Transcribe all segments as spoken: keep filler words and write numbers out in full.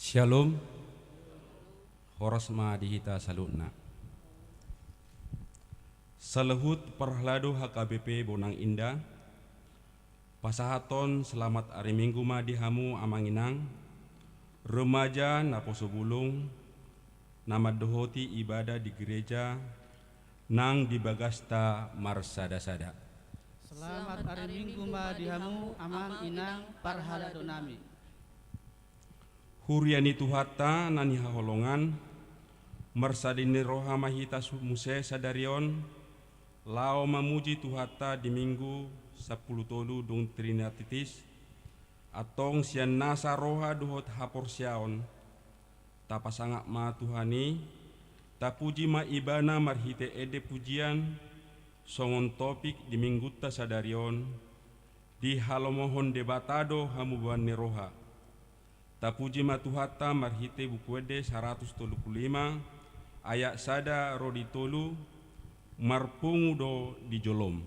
Shalom. Horas ma di hita saluhutna. Saluhut parhalado H K B P Bonang Indah, pasahathon selamat ari Minggu ma di hamu amang inang, remaja, naposo bulung, na mandohoti ibadah di gereja nang di bagasta marsada-sada. Selamat ari Minggu ma di hamu amang inang parhaladonami. Huria ni Tuhanta na hinaholongan, marsadi ni roha ma hita su-, muse sadari on, laho mamuji Tuhanta di Minggu sampulu tolu dung Trinitatis, antong sian nasa roha dohot haporseaon, tapasangap ma Tuhan i, tapuji ma Ibana marhite ende pujian, songon topik di Minggunta sadari on, dihalomohon Debata do hamubaon ni roha. Tapuji ma Tuhanta marhite Buku Ende saratus tolu pulu lima, ayat sada ro di tolu, marpungu do di jolom.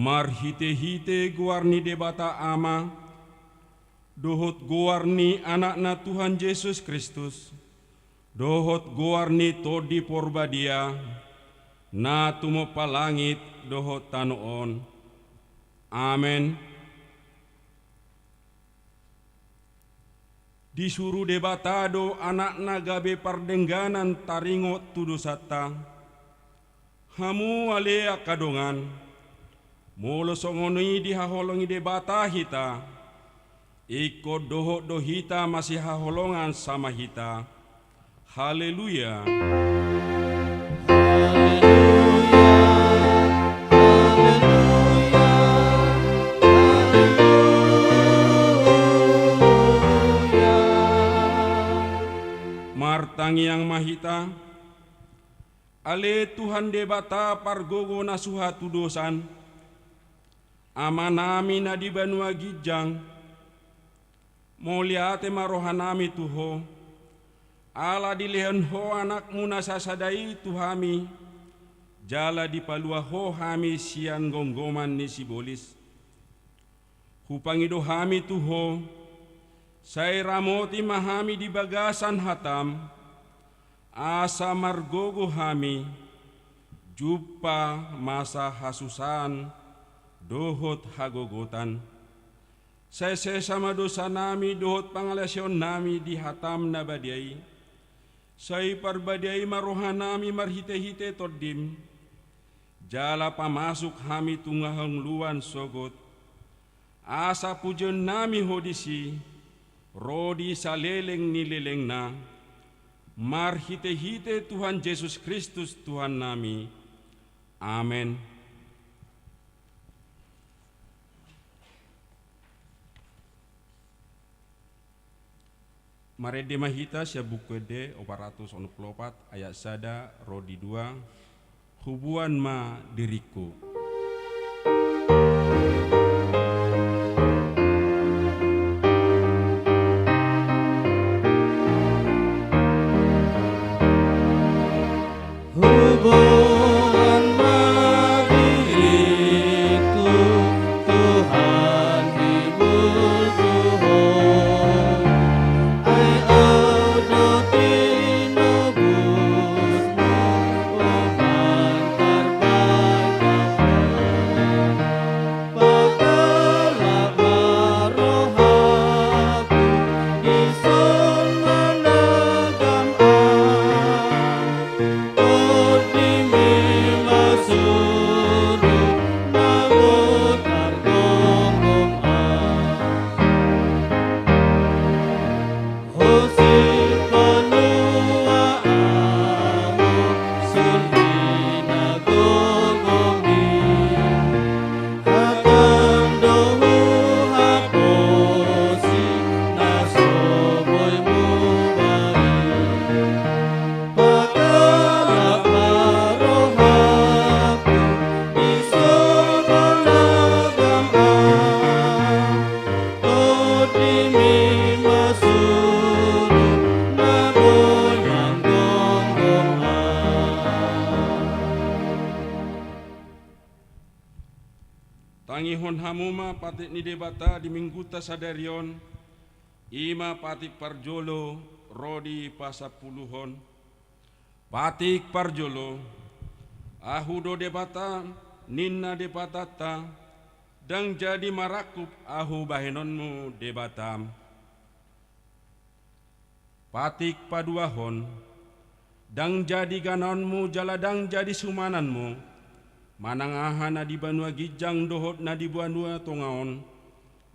Marhitehite goar ni Debata Ama, dohot goar ni Anakna Tuhan Jesus Kristus, dohot goar ni Tondi Porbadia, na tumompa langit dohot tano on. Amen. Disuru Debata do Anakna gabe pardengganan taringot tu dosanta. Hamu ale angka dongan, molo songon i dihaholongi Debata hita, ingkon dohot do hita masihaholongan sama hita. Haleluya. Haleluya, haleluya, haleluya. Martangiang ma hita. Ale Tuhan Debata pargogo na so hatudosan, Amanami na di banua ginjang, Mauliate ma rohanami tu Ho, ala dilehon Ho Anakmu na sasada i tu hami, jala dipalua Ho hami sian gomgoman ni sibolis. Hupangido hami tu Ho, sai ramoti ma hami di bagasan hataM, asa margogo hami, jumpa masa hasusaan dohot hagogotan. Sai sesa ma dosanami dohot pangalaosion nami di hataM na badia i. Sai parbadiai ma rohanami marhitehite TondiM, jala pamasuk hami tu hangoluan sogot, asa pujionnami Ho disi, ro di saleleng ni lelengna, marhitehite Tuhan Jesus Kristus Tuhannami. Amen. Marende ma hita sian Buku Ende opat ratus onom pulu opat, ayat sada ro di dua. Huboan ma diringku. Huboan ma diringku, Tuhan, hibul tu Ho. Ai Ahu do tinobus, umbahen tarbagas Ho. Pakalap ma rohaku, dison managam Ahu. TondiM i ma suru, na boi targomgom Ahu. Ho Sipanua ahu, sun hinagogoMi. HataM do huhaposi na so boi Hubahen. Pakalap ma rohaku, dison managam Ahu. TondiM i ma suru, na boi manggonggom Ahu. Tangihon hamu ma patik ni Debata di Minggunta sadari on, i ma patik parjolo ro di pasampuluhon. Patik parjolo, Ahu do Debata, ninna Debatanta, ndang jadi marangkup Ahu bahenonmu Debatam. Patik paduahon, ndang jadi ganaonmu jala ndang jadi sumananmu, manang aha na di banua ginjang dohot na di banua tonga on,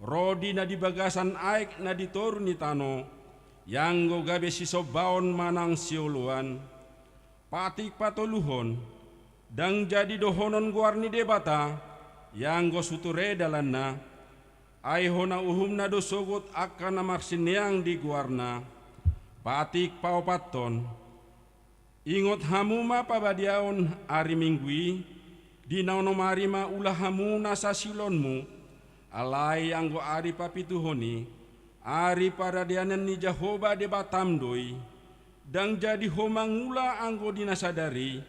ro di na di bagasan aek na di toru ni tano, ianggo gabe sisombaon manang sioloan. Patik patoluhon, ndang jadi dohonon goar ni Debata, ianggo suture dalanna, ai hona uhumna do sogot angka na marsineang di goarna. Patik paopathon, ingot hamu ma pabadiaon ari Minggu i, di na onom ari ma ula hamu nasa siulaonmu, alai anggo ari papituhon i, ari paradanan ni Jahowa Debatam do i. Ndang jadi ho mangula anggo di na sadari,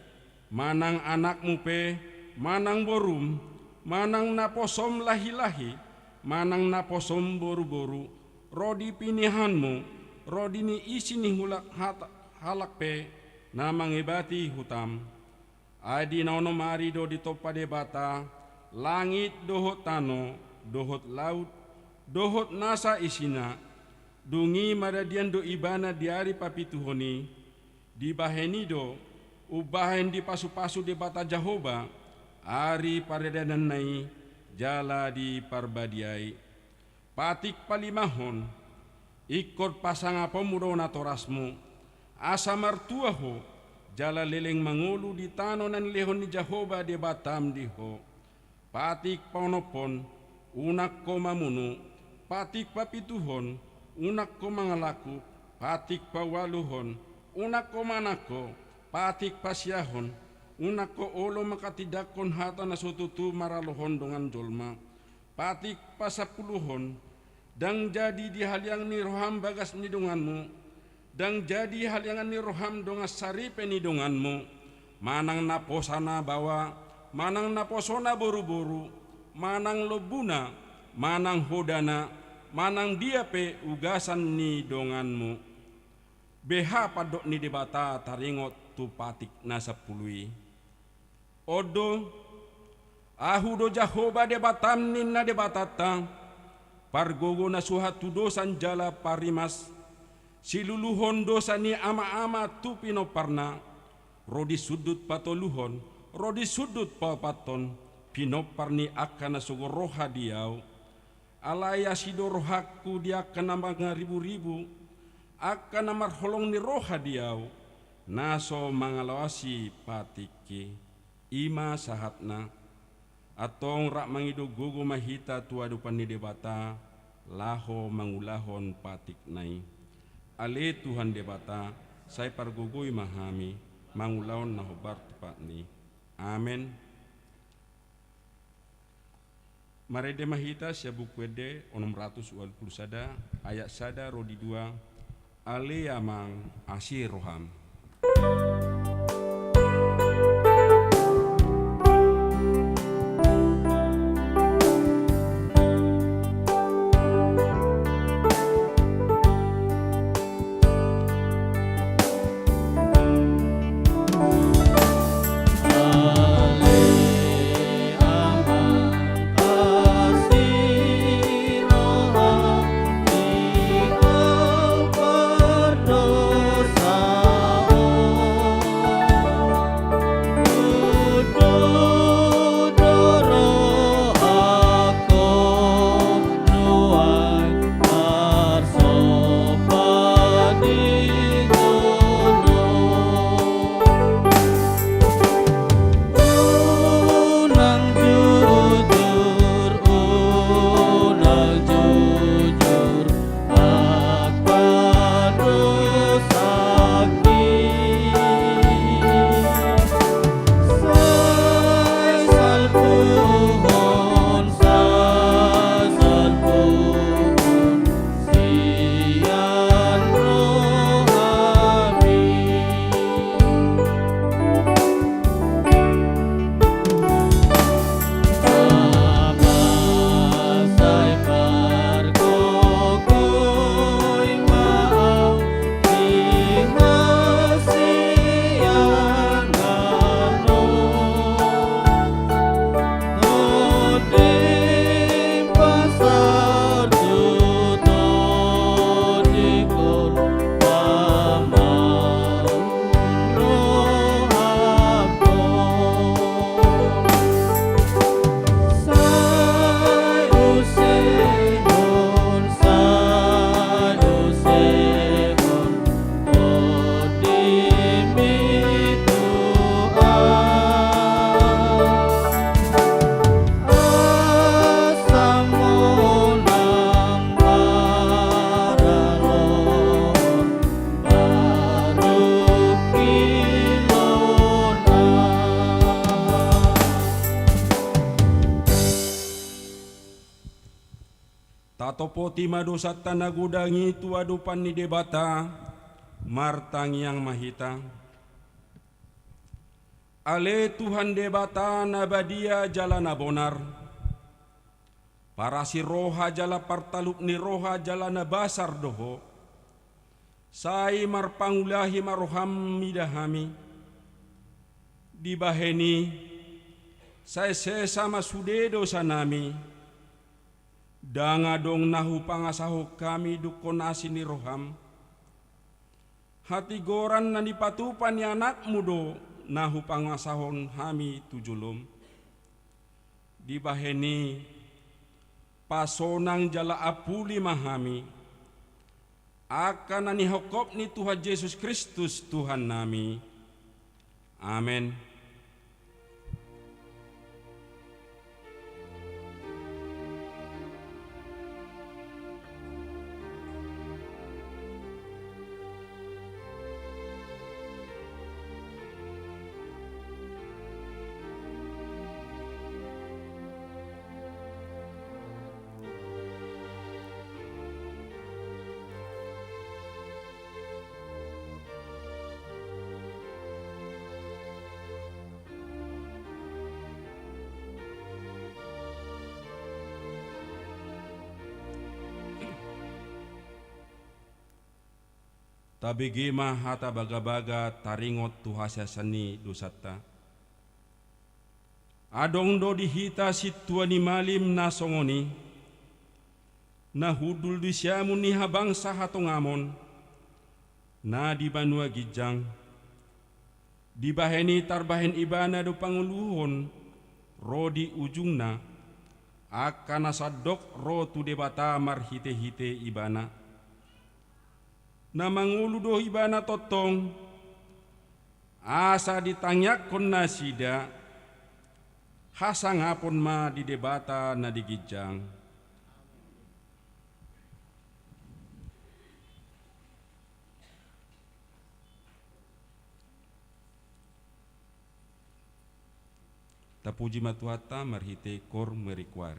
manang anakmu pe, manang borum, manang naposom lahilahi, manang naposom boruboru, ro di pinihanmu, ro di ni isi ni hulak hata-, halak pe, na mangebati hutam. Ai di na onom ari do ditompa Debata langit dohot tano, dohot laut, dohot nasa isina, dung i maradian do ibana di ari papituhon i, dibahen i do, umbahen dipasupasu Debata Jahowa, ari paradananna i, jala diparbadiai. Patik palimahon, ingkon pasangaponmu do natorasmu, asa martua ho, jala leleng mangolu di tano na nilehon ni Jahowa Debatam di ho. Patik paonomhon, unang ho mamunu. Patik papituhon, unang ho mangalangkup. Patik paualuhon, unang ho manang ho. Patik pasiahon, unang ho olo manghatindanghon hata na so tutu maralohon dongan jolma. Patik pasampuluhon, Ndang jadi dihaliang ni roham bagas ni donganmu, ndang jadi haliangan ni roham dongan saripe ni donganmu, manang naposana baoa, manang naposona boruboru, manang lombuna, manang hodana, manang dia pe ugasan ni donganmu. Beha pandok ni Debata taringot tu patik na sampulu i. On do, Ahu do Jahowa Debatam ninna Debatanta, pargogo na suhat tu dosa jala parimas, siluluhon dosa ni amaama tu pinomparna, ro di sundut patoluhon, ro di sundut paopathon, pinompar ni angka na sogo roha di Ahu. Alai asi do rohangku di angka na mangariburibu, angka na marholong ni roha di Ahu, na so mangalaosi patikki. I ma sahatna. Antong rap mangido gogo ma hita tu adopan ni Debata, laho mangulahon patikna i. Ale Tuhan Debata, sai pargogoi ma hami, mangulahon na hombar tu patni. Amen. Marende ma hita sian Buku Ende onom ratus ualu pulu sada, ayat sada ro di dua. Ale Amang, asi roham. Tatopoti ma dosanta na godang i tu adopan ni Debata, martangiang ma hita. Ale Tuhan Debata na badia jala na bonar, parasi roha jala partalup ni roha jala na basar do Ho, sai marpangulahi ma roham mida hami. Dibahen i, sai sesa ma sude dosanami, ndang adong na hupangasahon hami dungkon asi ni roham. Hatigoran na nipatupa ni anakmu do na hupangasahon hami tu jolom. Dibahen i, pasonang jala ampuli ma hami, angka na nihophop ni Tuhan Jesus Kristus Tuhannami. Amen. Tabege ma hata bagabaga taringot tu haseasan ni dosanta. Adong do di hita sintua ni malim na songon i, na hundul di siamun ni habangsa hatongamon, na di banua ginjang, dibahen i tarbahen ibana do pangoluhon ro di ujungna, angka na sandok ro tu Debata marhitehite ibana. Na mangolu do ibana tongtong, asa ditangiangkon nasida, hasangapon ma di Debata na di ginjang. Tapuji ma Tuhanta marhite kor merikwar.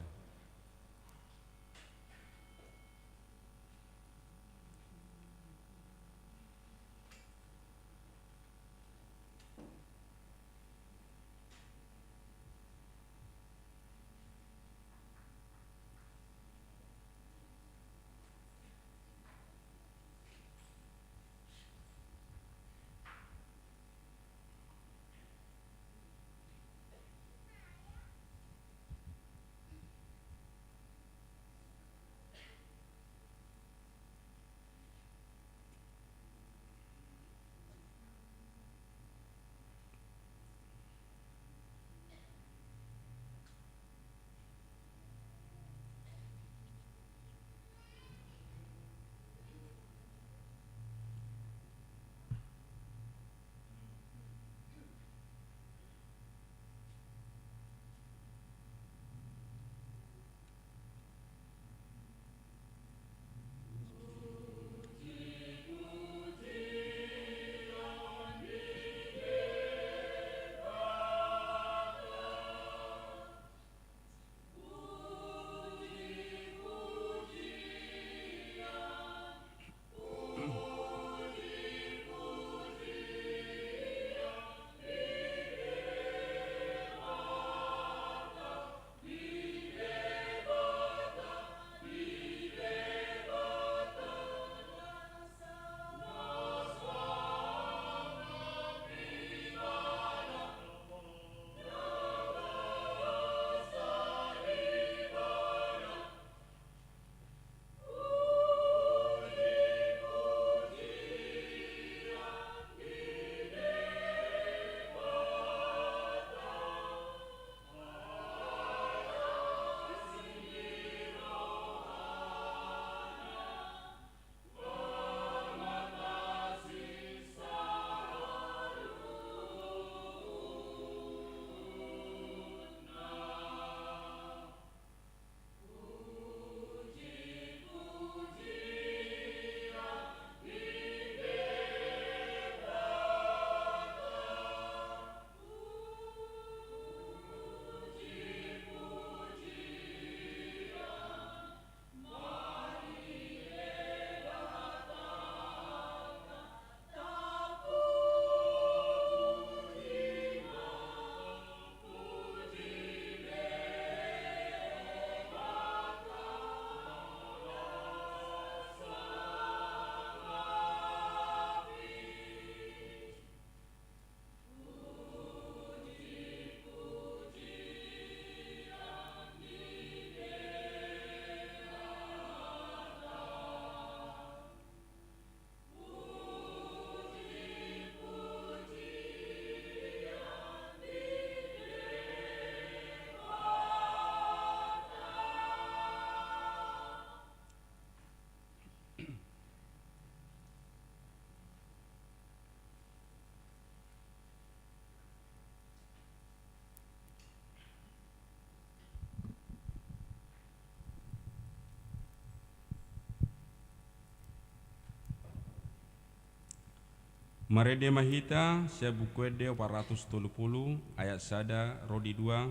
Marende ma hita sian Buku Ende opat ratus tolu pulu ayat sada ro di dua,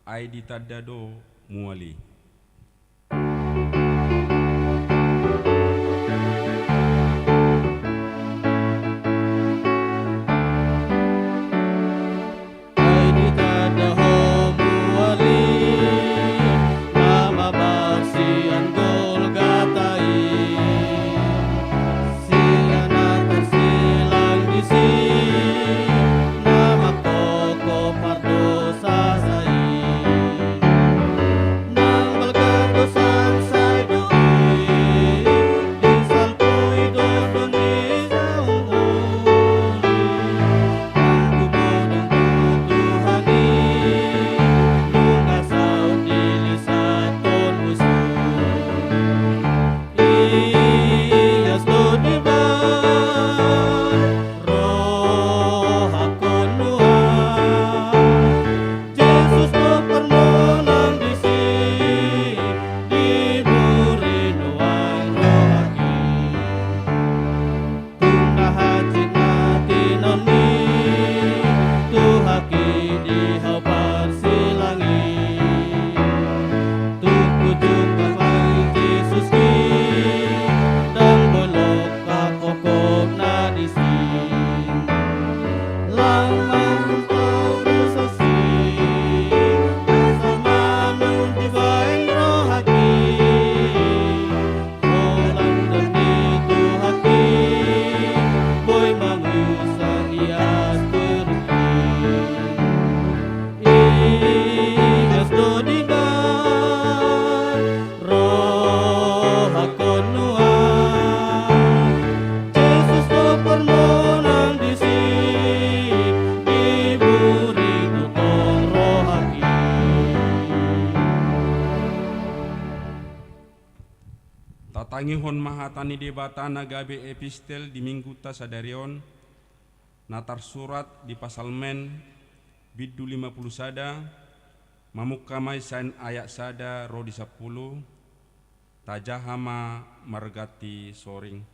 ai ditanda do mual i. Ai ditanda ho mual i, na mabaor sian Golgata i, sian na Tatangihon ma hata ni Debata na gabe epistel di Minggunta sadari on, na tarsurat di Psalmen bindu lima pulu sada, mamungka ma i sian ayat sada ro di sampulu, tajaha ma marganti soring.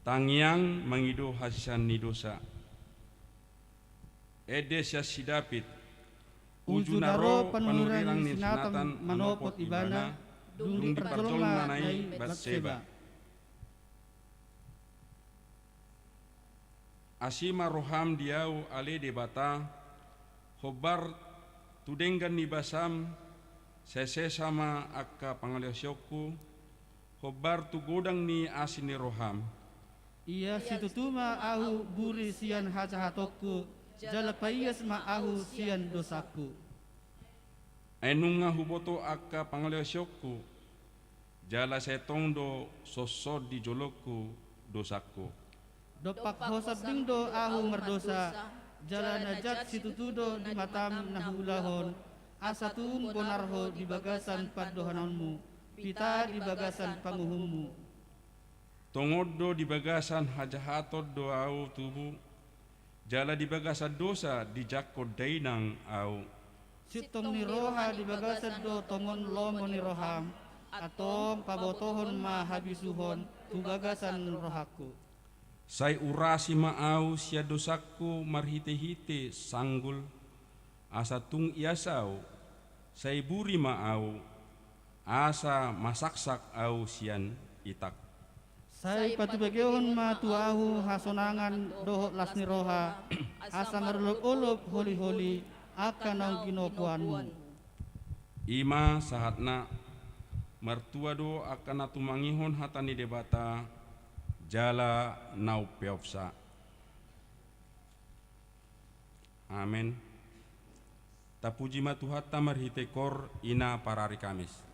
Tangiang mangido hasisean ni dosa. Ende sian si David. Uju na ro panurirang ni si Natan manopot ibana, dung diparjolmana i Batseba. Asi ma roham di ahu ale Debata, hombar tu denggan ni basam, sesesa ma angka pangalaosionku, hombar tu godang ni asi ni roham. Ia situtu ma ahu buri sian hajahatonku, jala paias ma ahu sian dosangku. Ai nunga huboto angka pangalaosionku, jala sai tong do songon di jolongku dosangku. Dompak Ho sambing do ahu mardosa, jala na jat situtu do di matam na huulahon, asa tung bonar Ho di bagasan pandohanonmu, pita di bagasan panguhummu. Tongon do di bagasan hajahaton do ahu tubu, jala di bagasan dosa dijangkon dainang ahu. Sintong ni roha di bagasan do tongon lomo ni roham, antong pabotohon ma habisuhon tu bagasan rohangku. Sai urasi ma ahu sian dosangku marhitehite sanggul, asa tung ias ahu, sai buri ma ahu, asa masaksak ahu sian itang. Sai patubegehon ma tu ahu hasonangan dohot las ni roha, asa marolopolop holiholi angka naung ginopoanmu. I ma sahatna. Martua do angka na tumangihon hata ni Debata, jala na umpeopsa. Amen. Tapuji ma Tuhanta marhite kor ina parari Kamis.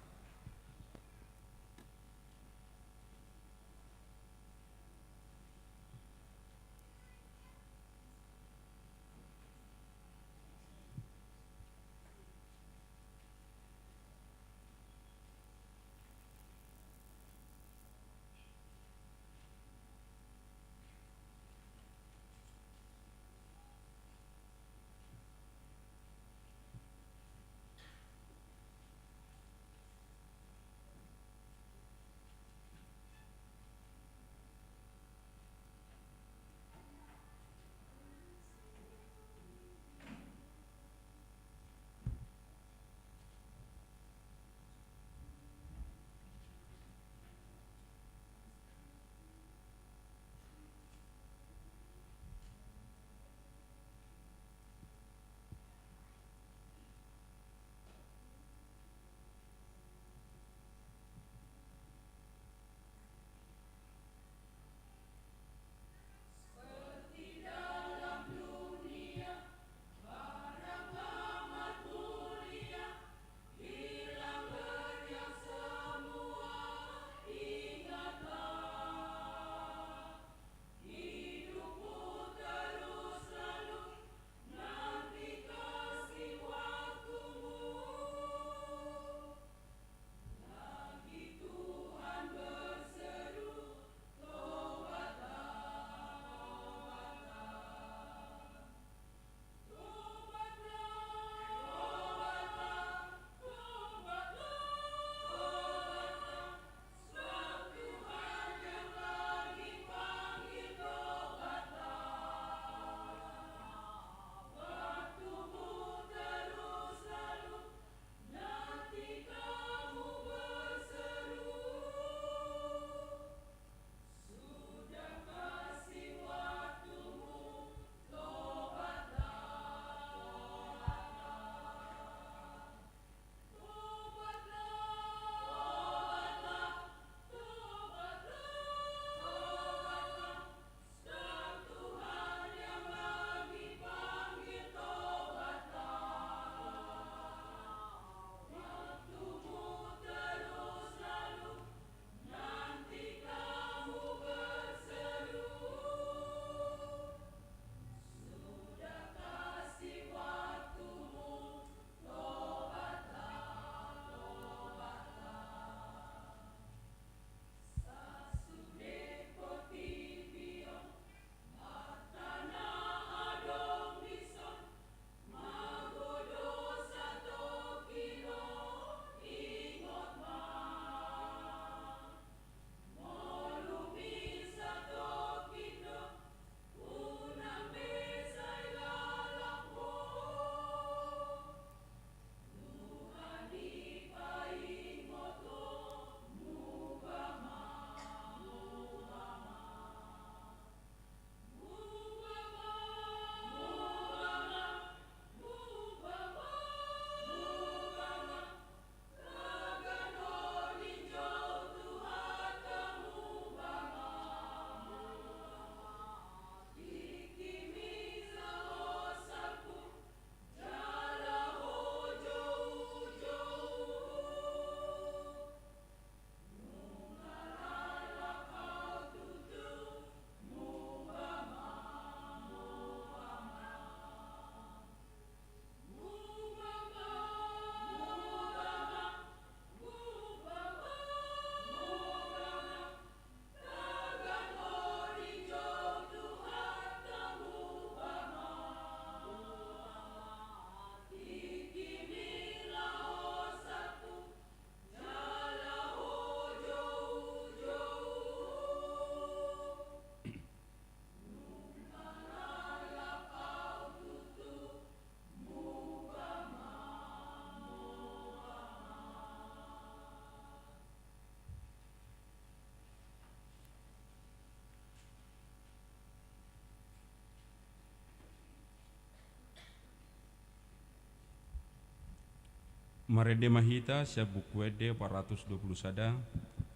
Marende ma hita sian Buku Ende opat ratus dua pulu sada,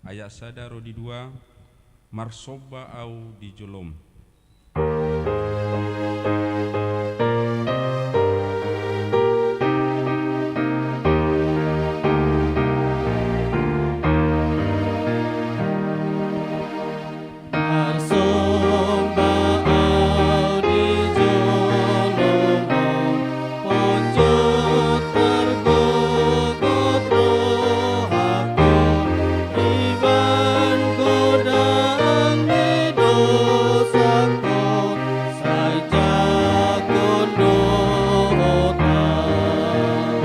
ayat sada ro di dua, Marsomba Ahu di jolom. Marsomba Ahu di jolom, ponjot targogot rohangku, ibaen godang ni dosangku, sai jangkon do Ho Tuhan,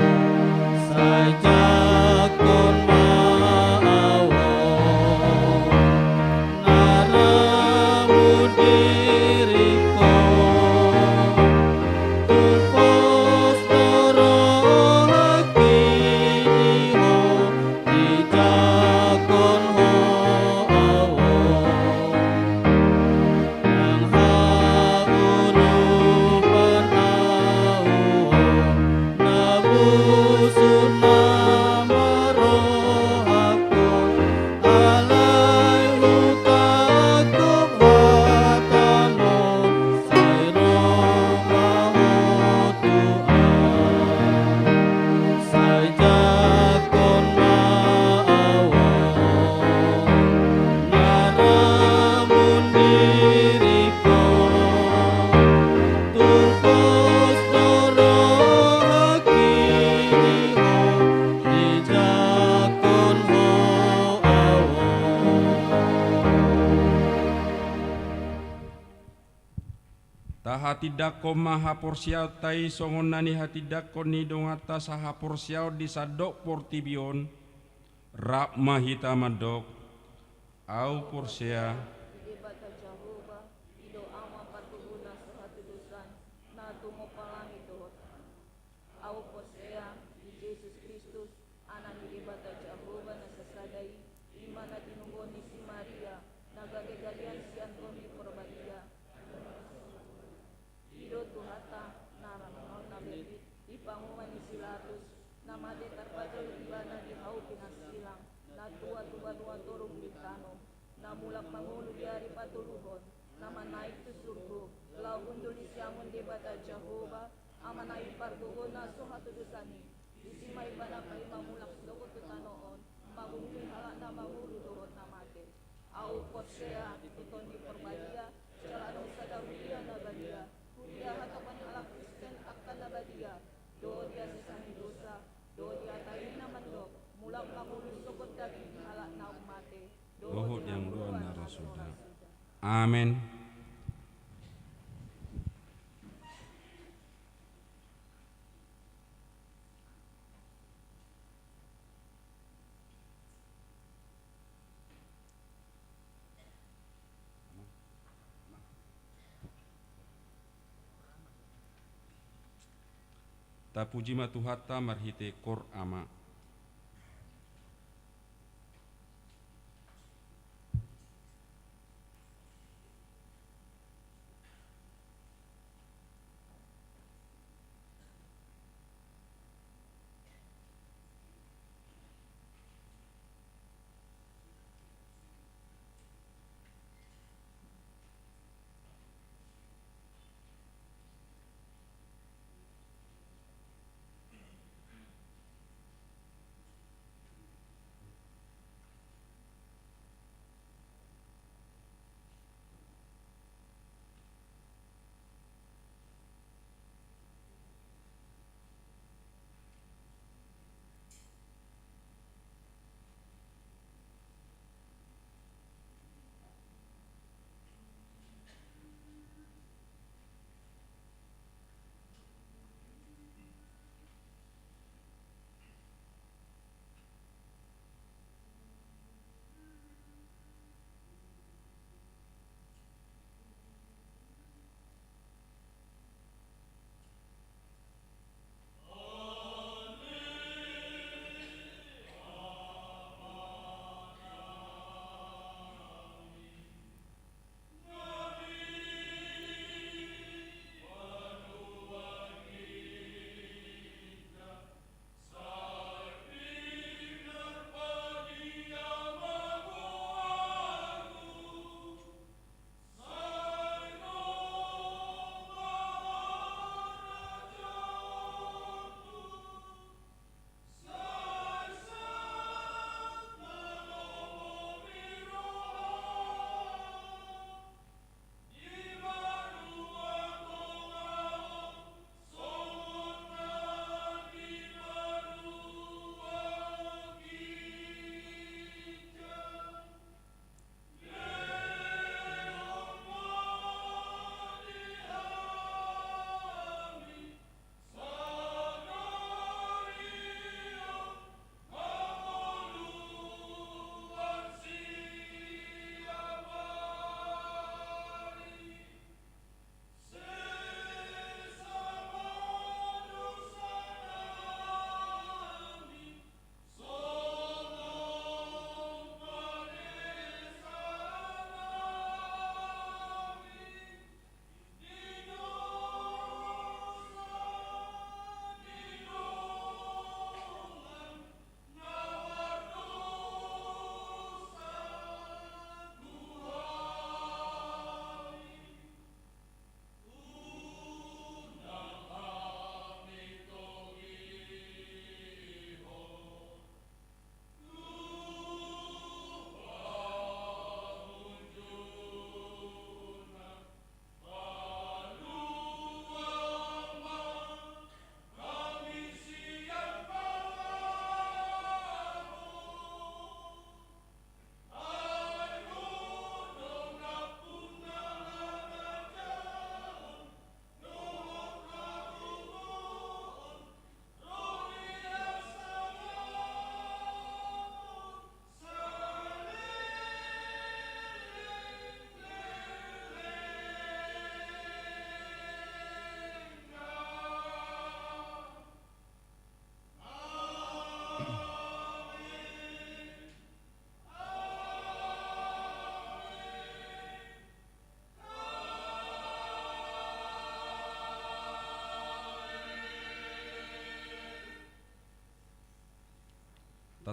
sai jangkon ma ahu. Na ramun diringku, tung pos do rohangki di Ho, dijangkon Ho ahu. Nang haurupan ahu, na busuk nama rohangku, alai hutangkup hataMu, sai ro ma Ho Tuhan, sai jangkon ma ahu. Na ramun diringku, tung pos do rohangki di Ho, dijangkon Ho ahu. Tahatindangkon ma haporseaonta i songon na nihatindangkon ni donganta sahaporseaon di sandok portibi on. Rap ma hita mandok: Ahu porsea di Debata Jahowa, i do Ama pargogo na so hatudosan, na tumompa langit dohot. Ahu porsea di Jesus Kristus, Anak ni Debata Jahowa na sasada i, i ma na tinubuhon ni si Maria, na gabe galean sian Tondi Porbadia. I do Tuhanta, na rap ma na berbit, di panguhuman ni si Pilatus, na mate tarpajal Ibana di hau pinarsilang, na tua tu banua toru ni tano, na mulak mangolu di ari patoluhon, na manaek tu surgo, laho hundul di siamun Debata Jahowa, Amana i pargogo na so hatudosan i. Disi ma Ibana paima mulak sogot tu tano on, manguhumi halak na mangolu dohot na mate. Ahu porsea tu Tondi Porbadia, jala adong sada huria na badia, huria hatopon halak Kristen angka na badia, dohot di hasesaan ni dosa, dohot di hata i na mandok, mulak mangolu sogot daging ni halak naung mate, dohot di hangoluan na ro suda. Amen. Tapuji ma Tuhanta marhite Koor Ama.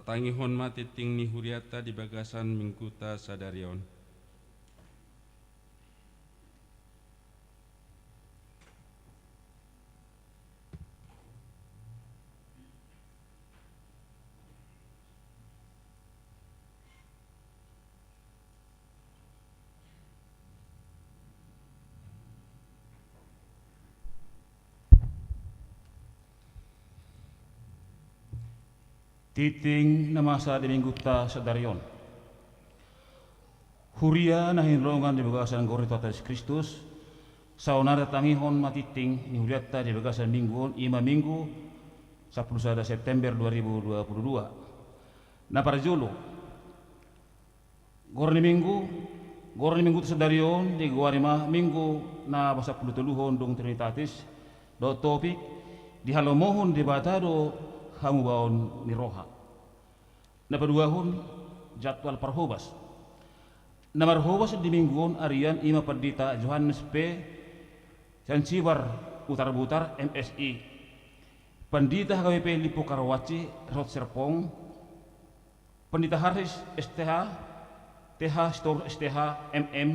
Tangihon ma tingting ni hurianta di bagasan mingguta sadari on. Tingting na masa di mingguta sadari on. Huria na hinaholongan di bagasan goar ni Tuhanta Jesus Kristus, saonari tangihon ma tingting ni hurianta di bagasan minggu on, i ma Minggu sampulu sada September dua ribu dua puluh dua. Na parjolo, goar ni minggu, goar ni mingguta sadari on digoari ma Minggu na pasampulu toluhon dung Trinitatis, dohot topik: Dihalomohon Debata do hamubaon ni roha. Na paduahon, jadwal parhobas. Na marhobas di minggu on arian i ma Pandita Johannes P. Siansibar Utarbutar, M Si, Pandita H K B P Limpo Karawaci, Resort Serpong, Pandita Haris S T H, T H Sitorus S T H, M M,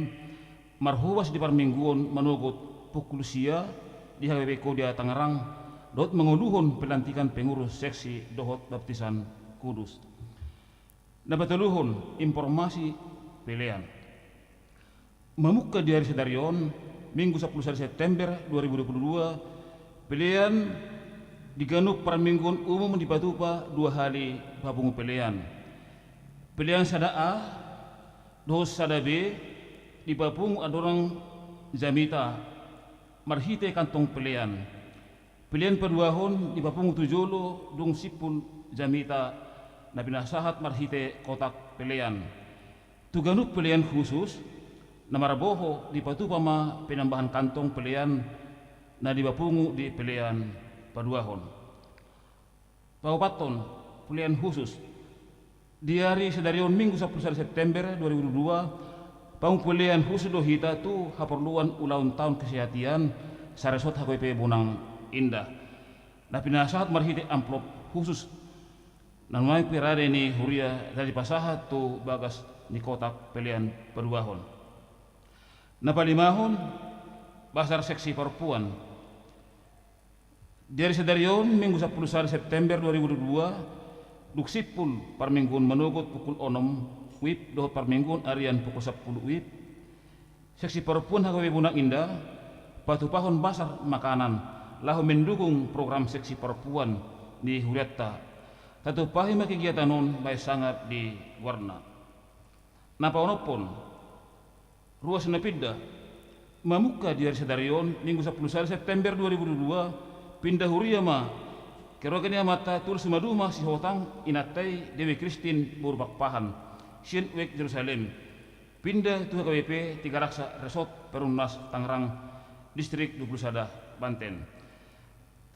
marhobas di parmingguon manogot pukul sia di H K B P Kodia Tangerang, dohot mangoluhon pelantikan pengurus seksi dohot baptisan kudus. Na patoluhon, informasi pelean. Mamungka di ari sadari on, Minggu sampulu sada September dua ribu dua puluh dua, pelean di ganup parmingguon umum dipatupa dua hali papungu pelean. Pelean sada A dohot sada B dipapungu andorang jamita marhite kantong pelean. Pelean paduahon dipapungu tu jolo dung simpul jamita na pinasahat marhite kotak pelean. Tu ganup pelean khusus na marboho dipatupa ma penambahan kantong pelean na dipapungu di pelean paduahon. Paopathon, pelean khusus. Di ari sadari on Minggu sampulu sada September dua ribu dua puluh dua, papungu pelean khusus do hita tu haporluan ulaon taon kesehatan saresort H K B P Bonang Indah, na pinasahat marhite amplop khusus na nuaeng pe rade ni huria na dipasahat tu bagas ni kotak pelean paduahon. Na palimahon, basar seksi parompuan. Di ari sadari on Minggu sampulu sada September dua ribu dua puluh dua, dung simpul parmingguon manogot pukul onom WIB dohot parmingguon arian pukul sampulu WIB, seksi parompuan H K B P Bonang Indah patupahon basar makanan laho mendukung program seksi parompuan ni hurianta. Tatupahi ma kegiatan on bahen sangap di goarna. Na paonomhon, ruas na pinda. Mamungka di ari sadari on Minggu sampulu sada September dua ribu dua puluh dua, pinda huria ma keluarga ni amanta Tulang Simaduma Sihotang, inanta i Dewi Christine boru Pakpahan, sian Wijk Jerusalem, pinda tu H K B P Tigaraksa Resort Perumnas Tangerang, Distrik dua puluh sada Banten.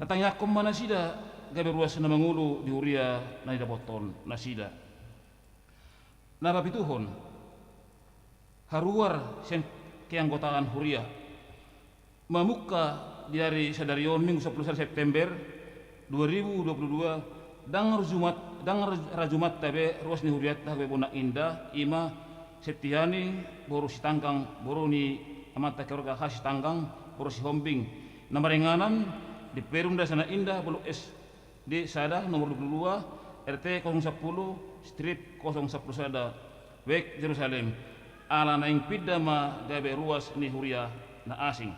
Tatangiangkon ma nasida gabe ruas na mangolu di huria na nidapothon nasida. Na papituhon, haruar sian keanggotaan huria. Mamungka di ari sadari on Minggu sampulu sada September dua ribu dua puluh dua, ndang rajumanta, ndang rajumanta be ruas ni hurianta H K B P Bonang Indah, i ma Septiani boru Sitanggang, boru ni amanta keluarga Hasitanggang boru Sihombing, na maringanan di Perum Dasana Indah, Blok S D sada, nomor dua puluh dua, R T kosong sampulu strip kosong sampulu sada, Wijk Jerusalem, ala naeng pinda ma gabe ruas ni huria na asing.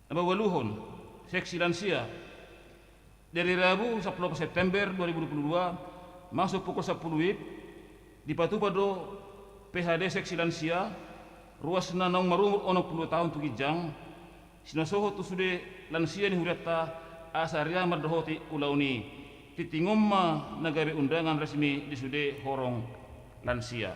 Na paualuhon, seksi lansia. Dari Rabu sampulu opat September dua ribu dua puluh dua, masuk pukul sampulu WIB, dipatupa do P H D seksi lansia, ruasna naung marumur onom pulu taon tu ginjang, sinasohot tu sude lansia ni hurianta asa rian mandohoti ulaon i. Tingting on ma na gabe undangan resmi di sude horong lansia.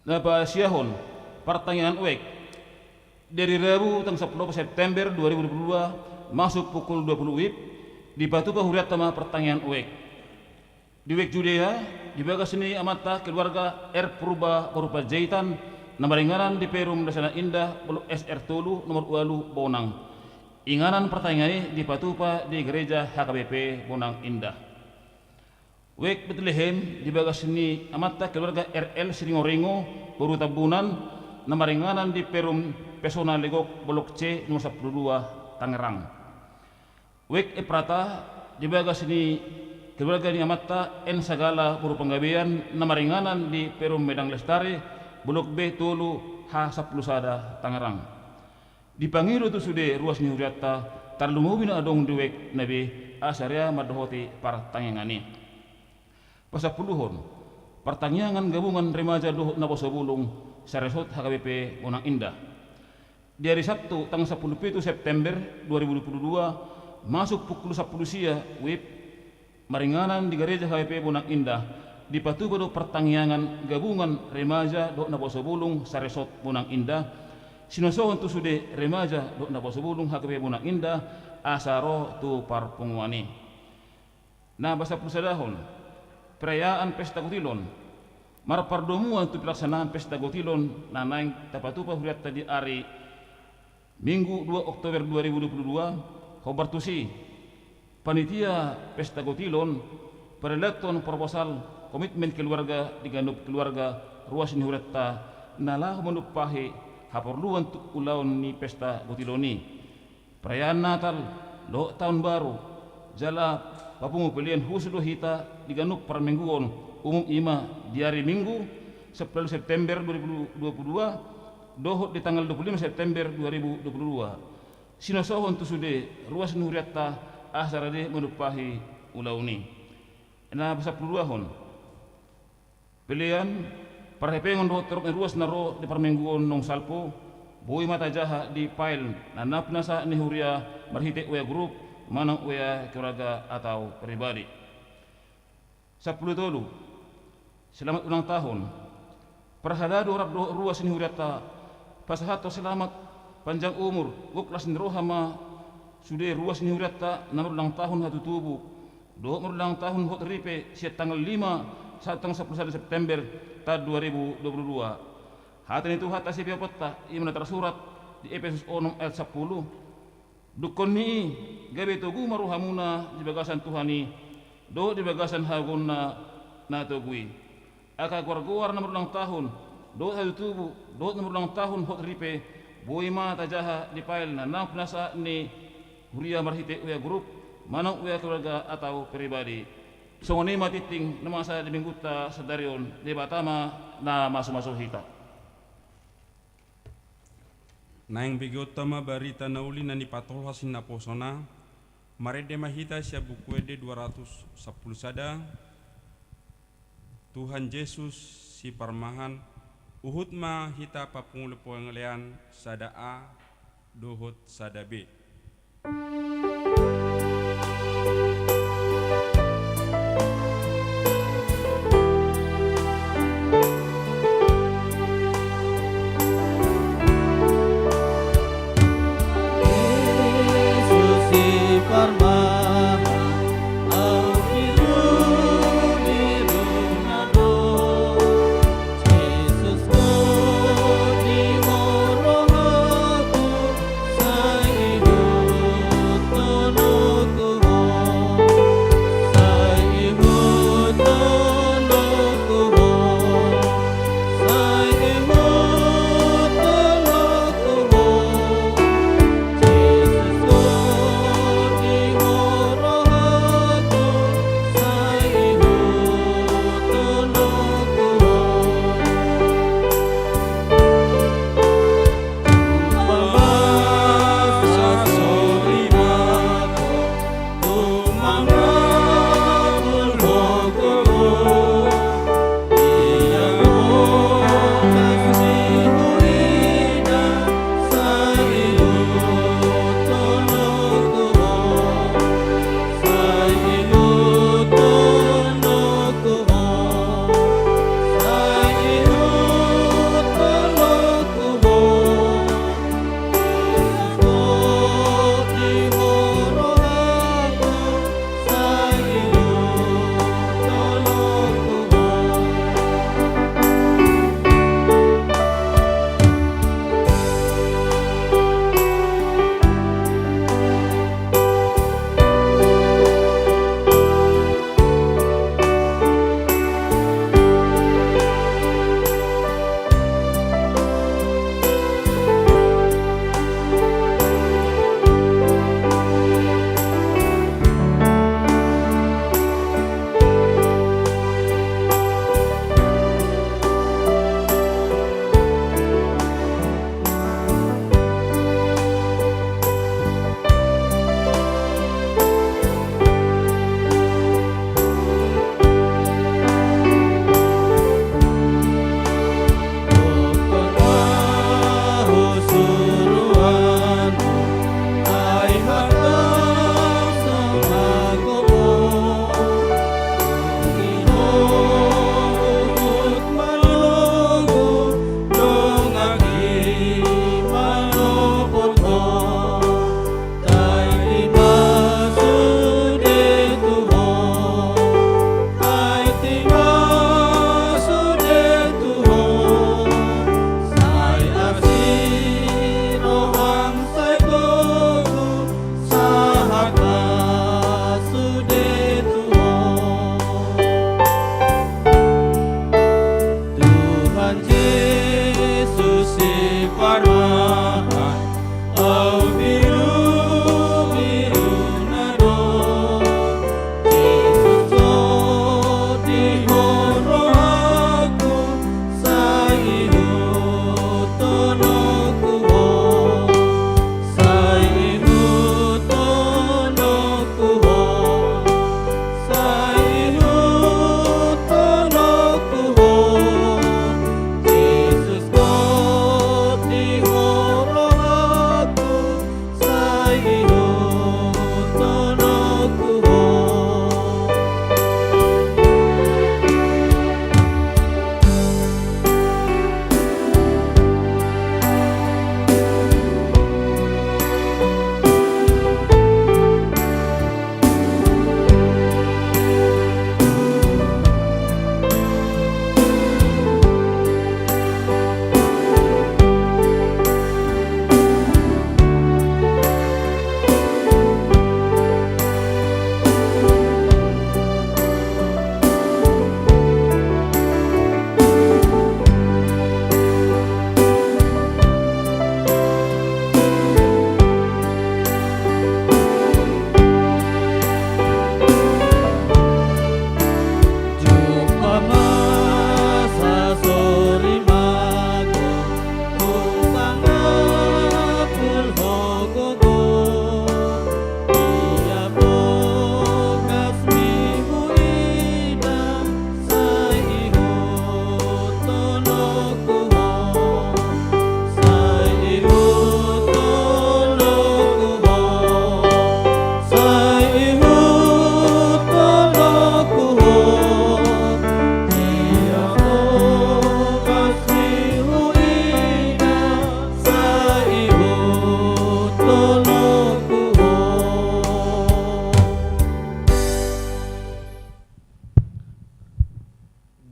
Na pasiahon, partangiangan Wijk. Dari Rabu tanggal sampulu opat September dua ribu dua puluh dua, masuk pukul dua pulu WIB, dipatupa hurianta ma partangiangan Wijk. Di Wijk Judea, di bagas ni amanta keluarga R Purba boru Panjaitan, na maringanan di Perum Dasana Indah, Blok S R tolu, nomor ualu, Bonang. Inganan partangiangan i dipatupa di Gereja H K B P Bonang Indah. Wijk Betlehem di bagas ni amanta keluarga R L Siringoringo, boru Tambunan, na maringanan di Perum Pesona Legok Blok C nomor sampulu dua, Tangerang. Wijk Eprata di bagas ni keluarga ni amanta N Sagala, boru Panggabean, na maringanan di Perum Medan Lestari, Blok B tolu, H sampulu sada, Tangerang. Dipangido tu sude ruas ni hurianta, tarlumobi na adong di wijk na be, asa rea mandohoti partangiangan i. Pasampuluhon, partangiangan gabungan remaja dohot naposo bulung saresort H K B P Bonang Indah. Di ari Sabtu tanggal sampulu pitu September dua ribu dua puluh dua, masuk pukul sampulu sia W I B, maringanan di Gereja H K B P Bonang Indah, dipatupa do partangiangan gabungan remaja dohot naposo bulung saresort Bonang Indah, sinosohon tu sude remaja dohot naposo bulung H K B P Bonang Indah, asa ro tu parpunguan i. Na pasampulu sadahon, perayaan Pesta Gotilon. Marpardomuan tu pelaksanaan Pesta Gotilon na naeng tapatupa hurianta di ari Minggu dua Oktober dua ribu dua puluh dua, hombar tusi, panitia Pesta Gotilon, parilathon proposal komitmen keluarga di ganup keluarga ruas ni hurianta na laho manumpahi haporluan tu ulaon ni Pesta Gotilon i. Perayaan Natal dohot Taon Baru, jala papungu pelean husu do hita di ganup parmingguon umum, i ma di ari Minggu sampulu September dua ribu dua puluh dua, dohot di tanggal dua puluh lima September dua ribu dua puluh dua. Sinosohon tu sude ruas ni hurianta asa rade manumpahi ulaon i. Na pasampulu duahon, pelean parhepengon dohot torop ni ruas na ro di parmingguon naung salpu, boi ma tajaha di file na naung pinasahat ni huria marhite WA grup manang WA keluarga atau pribadi. Sampulu tolu, selamat ulang tahun. Parhalado rap dohot ruas ni hurianta, pasahathon selamat, panjang umur, gok las ni roha ma sude ruas ni hurianta na marulang tahun hatutubu dohot marulang tahun hot ripe sian tanggal lima sahat tanggal sampulu sada September taon dua ribu dua puluh dua. Hata ni Tuhanta sipeoponta, i ma na tarsurat di Epesus onom ayat sampulu. Dungkon ni i, gabe togu ma rohamuna di bagasan Tuhan i dohot di bagasan hagogoonna na togu i. Angka goargoar na marulang tahun dohot hatutubu dohot na marulang tahun hot ripe, boi ma tajaha di file na naung pinasahat ni huria marhite WA grup manang WA keluarga atau pribadi. Songon i ma tingting na masa di minggunta sadari on. Debata ma na mamasu-masu hita. Naeng begeonta ma barita na uli na nipatolhas ni naposona. Marende ma hita sian Buku Ende dua ratus sampulu sada. Tuhan Jesus siparmahan, huhut ma hita papungu pangalean sada A dohot sada B.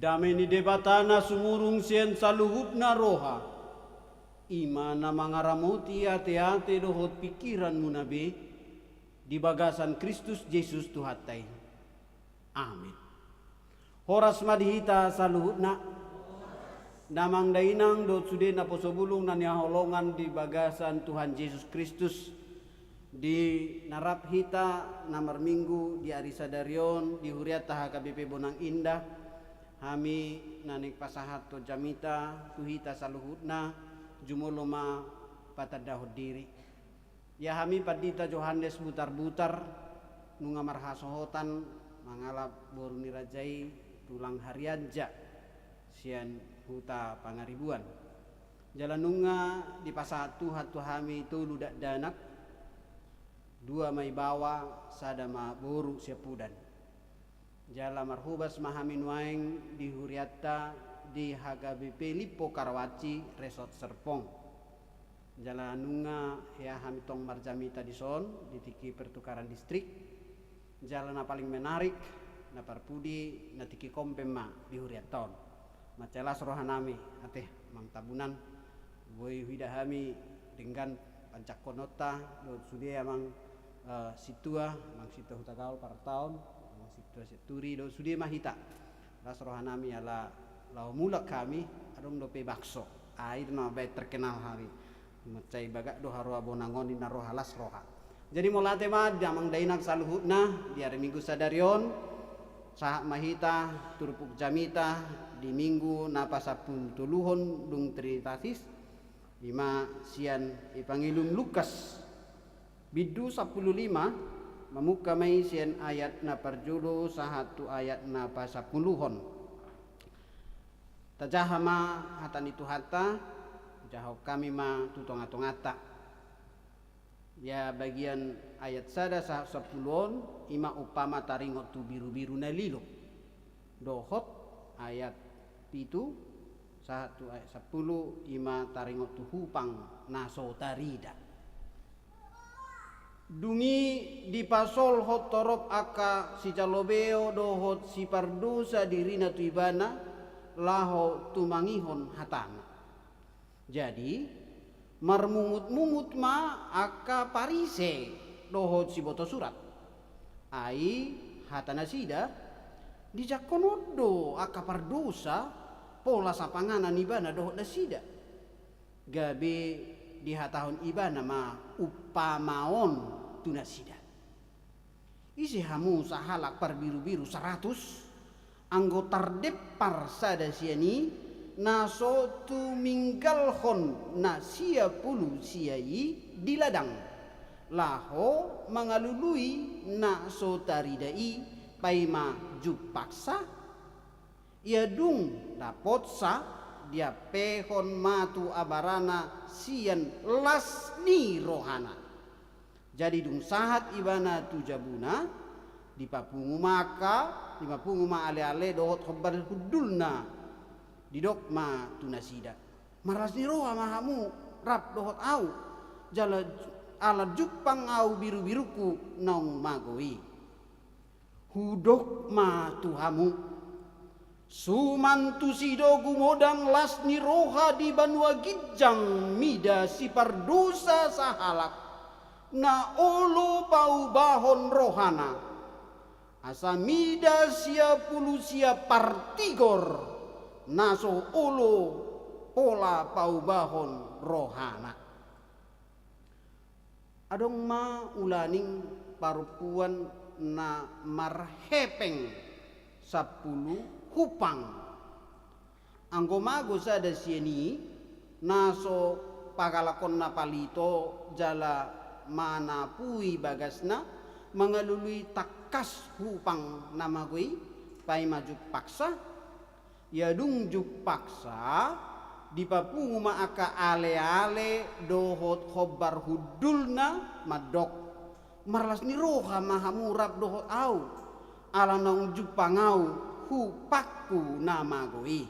Dame ni Debata na sumurung sian saluhutna roha, i ma na mangaramoti ateate dohot pingkiranmuna be, di bagasan Kristus Jesus Tuhanta i. Amin. Horas ma di hita saluhutna. Damang dainang dohot sude naposobulung na nihaholongan di bagasan Tuhan Jesus Kristus. Di na rap hita na marminggu di ari sadari on di hurianta H K B P Bonang Indah, hami naeng pasahathon jamita tu hita saluhutna, jumolo ma patandahon diri. Ia hami Pandita Johannes Butarbutar, nunga marhasohotan mangalap boru ni raja i tulang Harianja sian huta Pangaribuan. Jala nunga dipasahat Tuhan tu hami tolu dakdanak, dua ma ibaoa, sada ma boru siampudan. Jala marhobas ma hami nuaeng di hurianta di H K B P Limpo Karawaci Resort Serpong. Jala nunga hea hami tong marjamita dison di tingki pertukaran distrik. Jala na paling menarik, na parpudi, na tingki kompen ma di hurianta on. Mansai las rohanami, ate, Amang Tabunan, boi huida hami denggan panjangkononta dohot sude amang, eh, sintua, amang sintua Hutagaol Partaon, amang sintua Sianturi dohot sude ma hita. Las rohanami ala laho mulak hami, adong dope bakso. Ai na baen terkenal hami. Mansai bagak do haroa Bonang on, ninna roha, las roha. Jadi mauliate ma di amang dainang saluhutna di ari Minggu sadari on, sahat ma hita turpuk jamita di Minggu na pasampulutoluhon dung Trinitatis, i ma sian Evangelium Lukas, bindu sampulu lima, mamungka ma i sian ayat na parjolo sahat tu ayat na pasampuluhon. Tajaha ma hata ni Tuhanta, jahahon hami ma tu tongatonganta. Ia bagian ayat sada sahat sampulu on, i ma umpama taringot tu birubiru na lilo. Dohot ayat pitu sahat tu ayat sampulu, i ma taringot tu hupang na so tarida. Dung i dipasolhot torop angka sijalobeo dohot sipardosa dirina tu Ibana, laho tumangihon hatana. Jadi, marmungutmungut ma angka Parise dohot siboto surat. Ai, hata nasida, dijangkon on do angka pardosa pola sapanganan ibana dohot nasida. Gabe dihatahon ibana ma umpama on tu nasida. Ise hamu sahalak parbirubiru saratus, anggo tardempar sada sian i, na so tuminggalhon na sia pulu sia i di ladang, laho mangalului na so tarida i paima jumpangsa? Ia dung dapotsa, diampehon ma tu abarana sian las ni rohana. Jadi dung sahat ibana tu jabuna, dipapungu ma angka, dipapungu ma aleale dohot hombar hundulna. Didok ma tu nasida, marlas ni roha ma hamu rap dohot ahu, jala ala jumpang ahu birubirungku naung mago i. Hudok ma tu hamu, suman tusi do gumodang las ni roha di banua ginjang mida sipardosa sahalak, na olo paubahon rohana, asa mida sia pulu sia partigor, na so olo pola paubahon rohana. Adong ma ulaning parompuan na marhepeng sampulu hupang. Anggo mago sada sian i, na so pagalakonna palito jala manapui bagasna, mangalului tangkas hupang na mago i, paima jumpangsa, ia dung jumpangsa, dipapungu ma angka aleale dohot hombar hundulna mandok, marlas ni roha ma hamu rap dohot ahu, ala naung jumpang ahu hupangku na mago i.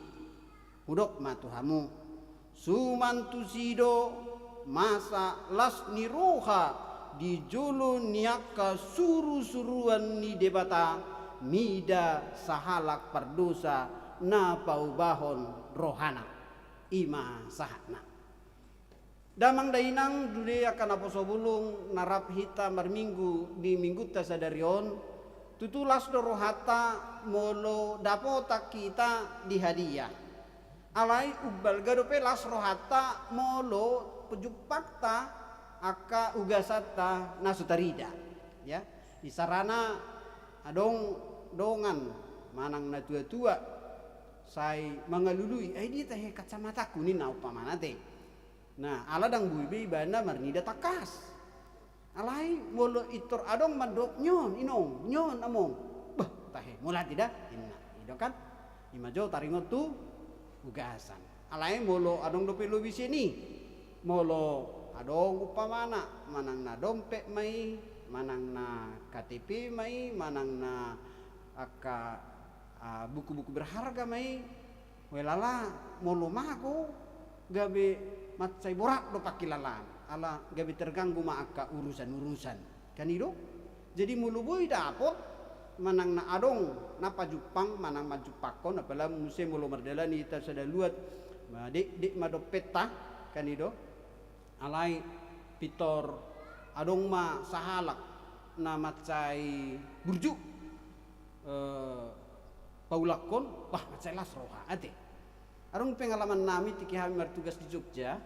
Hudok ma tu hamu, suman tusi do masa las ni roha di jolo ni angka surusuruan ni Debata mida sahalak pardosa na paubahon rohana. I ma sahatna. Damang dainang, sude angka naposobulung, na rap hita marminggu di minggunta sadari on, tutu las do rohanta molo dapotan hita di hadiah. Alai umbalga dope las rohanta molo jumpangta angka ugasanta na so tarida. Ya, isarana adong dongan manang na tua-tua sai mangalului, "Ai dia tahe kacamatangku?" ninna umpamana te. Nah, ala ndang boi be ibana marnida tangkas. Alai molo pintor adong mandok, "Nyon inong, nyon among." "Bah, tahe, mauliate da," ninna. I do kan? I ma jo taringot tu ugasan. Alai molo adong dope lobi sian i, molo adong umpamana manang na dompet ma i, manang na K T P ma i, manang na angka, ah, buku-buku berharga ma i, Weh, ala molo mago gabe mansai borat do pangkilalaan, ala gabe terganggu ma angka urusan-urusan. Kan i do? Jadi molo boi dapot manang na adong na pajumpang manang manjumpangkon, apala muse molo mardalani hita sada luat, ma dekdek ma dompetta, kan i do? Alai pintor adong ma sahalak na mansai burju, eh, paulakkon, bah, mansai las roha ate. Adong pengalaman nami tingki hami martugas di Jogja.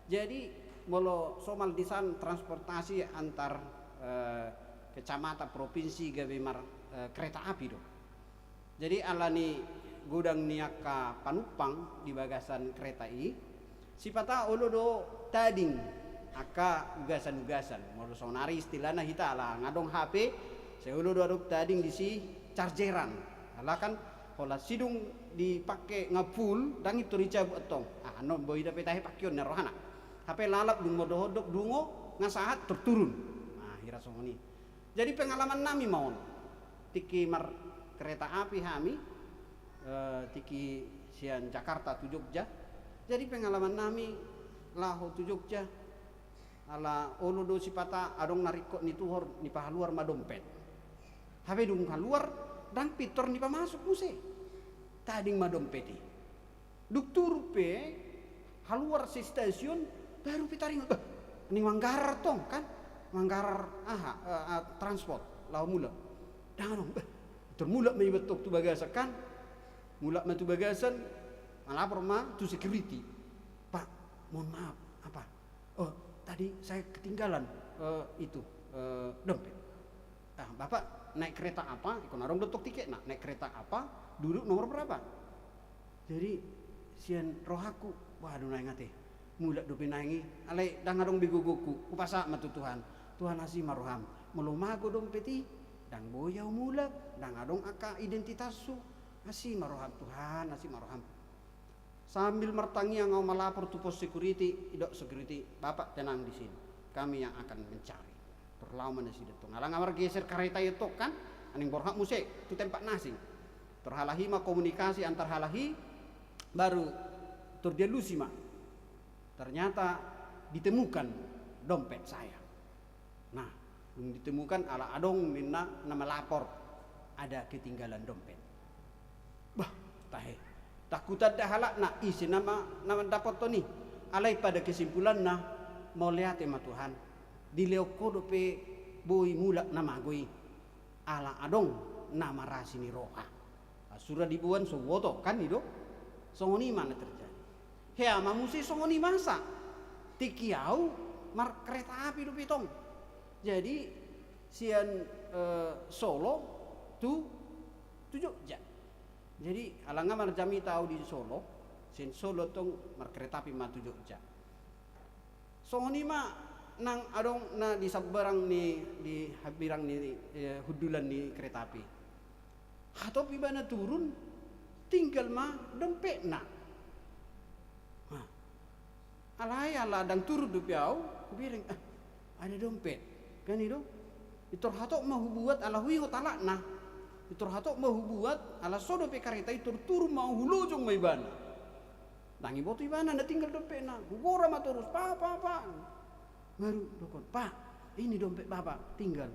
Jadi molo somal di san transportasi antar, eh, kecamatan, provinsi gabe mar, eh, kereta api do. Jadi ala ni godang ni angka panumpang di bagasan kereta i, sipata olo do tading angka ugasan-ugasan. Molo sonari istilahna hita ala nunga adong H P, sai olo do adong tading disi chargeran. Ala kan holan sidung dipake nunga full, ndang pintor dicabut antong. Ah, annon boi dope tahe pangkeon na rohana. Hape lalap dung molo dohot dok dungo nunga sahat tor turun. Nah, hira songon i. Jadi pengalaman nami ma on. Tingki markereta api hami, eh, tingki sian Jakarta tu Jogja. Jadi pengalaman nami laho tu Jogja, ala olo do sipata adong na ringkot ni tuhor, nipahaluar ma dompet. Hape dung haluar, ndang pintor nipamasuk muse. Tading ma dompet i. Dung turun pe, haluar sian stasiun, baru pe taringot, bah, ning manggarar tong kan, manggarar aha, eh, eh, transport, laho mulak. Ndang adong, bah, pintor mulak ma iba tong tu bagasan kan, mulak ma tu bagasan, malapor ma tu security. "Pak, mohon maaf, apa? Oh, tadi saya ketinggalan, eh, itu, eh, dompet." "Ah, Bapak naik kereta apa?" Ingkon adong do tong tiketna. "Naik kereta apa? Duduk nomor berapa?" Jadi sian rohangku, "Waduh, naeng ate. Mulak dope naeng i, alai ndang adong be gogoku. Hupasahat ma tu Tuhan. Tuhan, asi ma roham. Molo mago dompet i, ndang boi ahu mulak, ndang adong angka identitashu. Asi ma roham Tuhan, asi ma roham." Sambil martangiang ahu malapor tu pos security, didok security, "Bapak tenang di sini, kami yang akan mencari." Tor laho ma nasida tong. Ala nunga margeser kareta i tong kan, aning borhat muse tu tempat na asing. Tor halahi ma komunikasi antar halahi, baru tor dialusi ma. Ternyata ditemukan dompet saya. Nah, dung ditemukan, ala adong ninna na malapor, ada ketinggalan dompet. Bah, tahe. Ndang hutanda halakna, ise nama na mandapothon i. Alai pada kesimpulanna, mauliate ma Tuhan. Dilehon Ho dope boi mulak na mago i. Ala adong na marasi ni roha. Sura diboan so huboto, kan i do? Songon i ma na terjadi. Hea ma muse songon i masa. Tingki ahu markereta api dope tong. Jadi sian, eh, Solo tu, tu Jogja. Jadi ala nunga marjamita ahu di Solo, sian Solo tong markereta api ma tu Jogja. Songon i ma nang adong na di sambarang ni, di hambirang ni, eh, hundulan ni kereta api. Hatop ibana turun, tinggal ma dompetna. Nah, alai ala ndang turun dope ahu, hubereng, "Ah, ada dompet." Kan i do? Pintor hatop ma hubuat ala huingot halakna. Pintor hatop ma hubuat ala so dope kareta i, tor turun ma ahu, hulojong ma ibana. Ndang iboto ibana na tinggal dompetna. Hugora ma torus, "Pak, Pak, Pak." Baru dokhon, "Pak, ini dompet Bapak tinggal."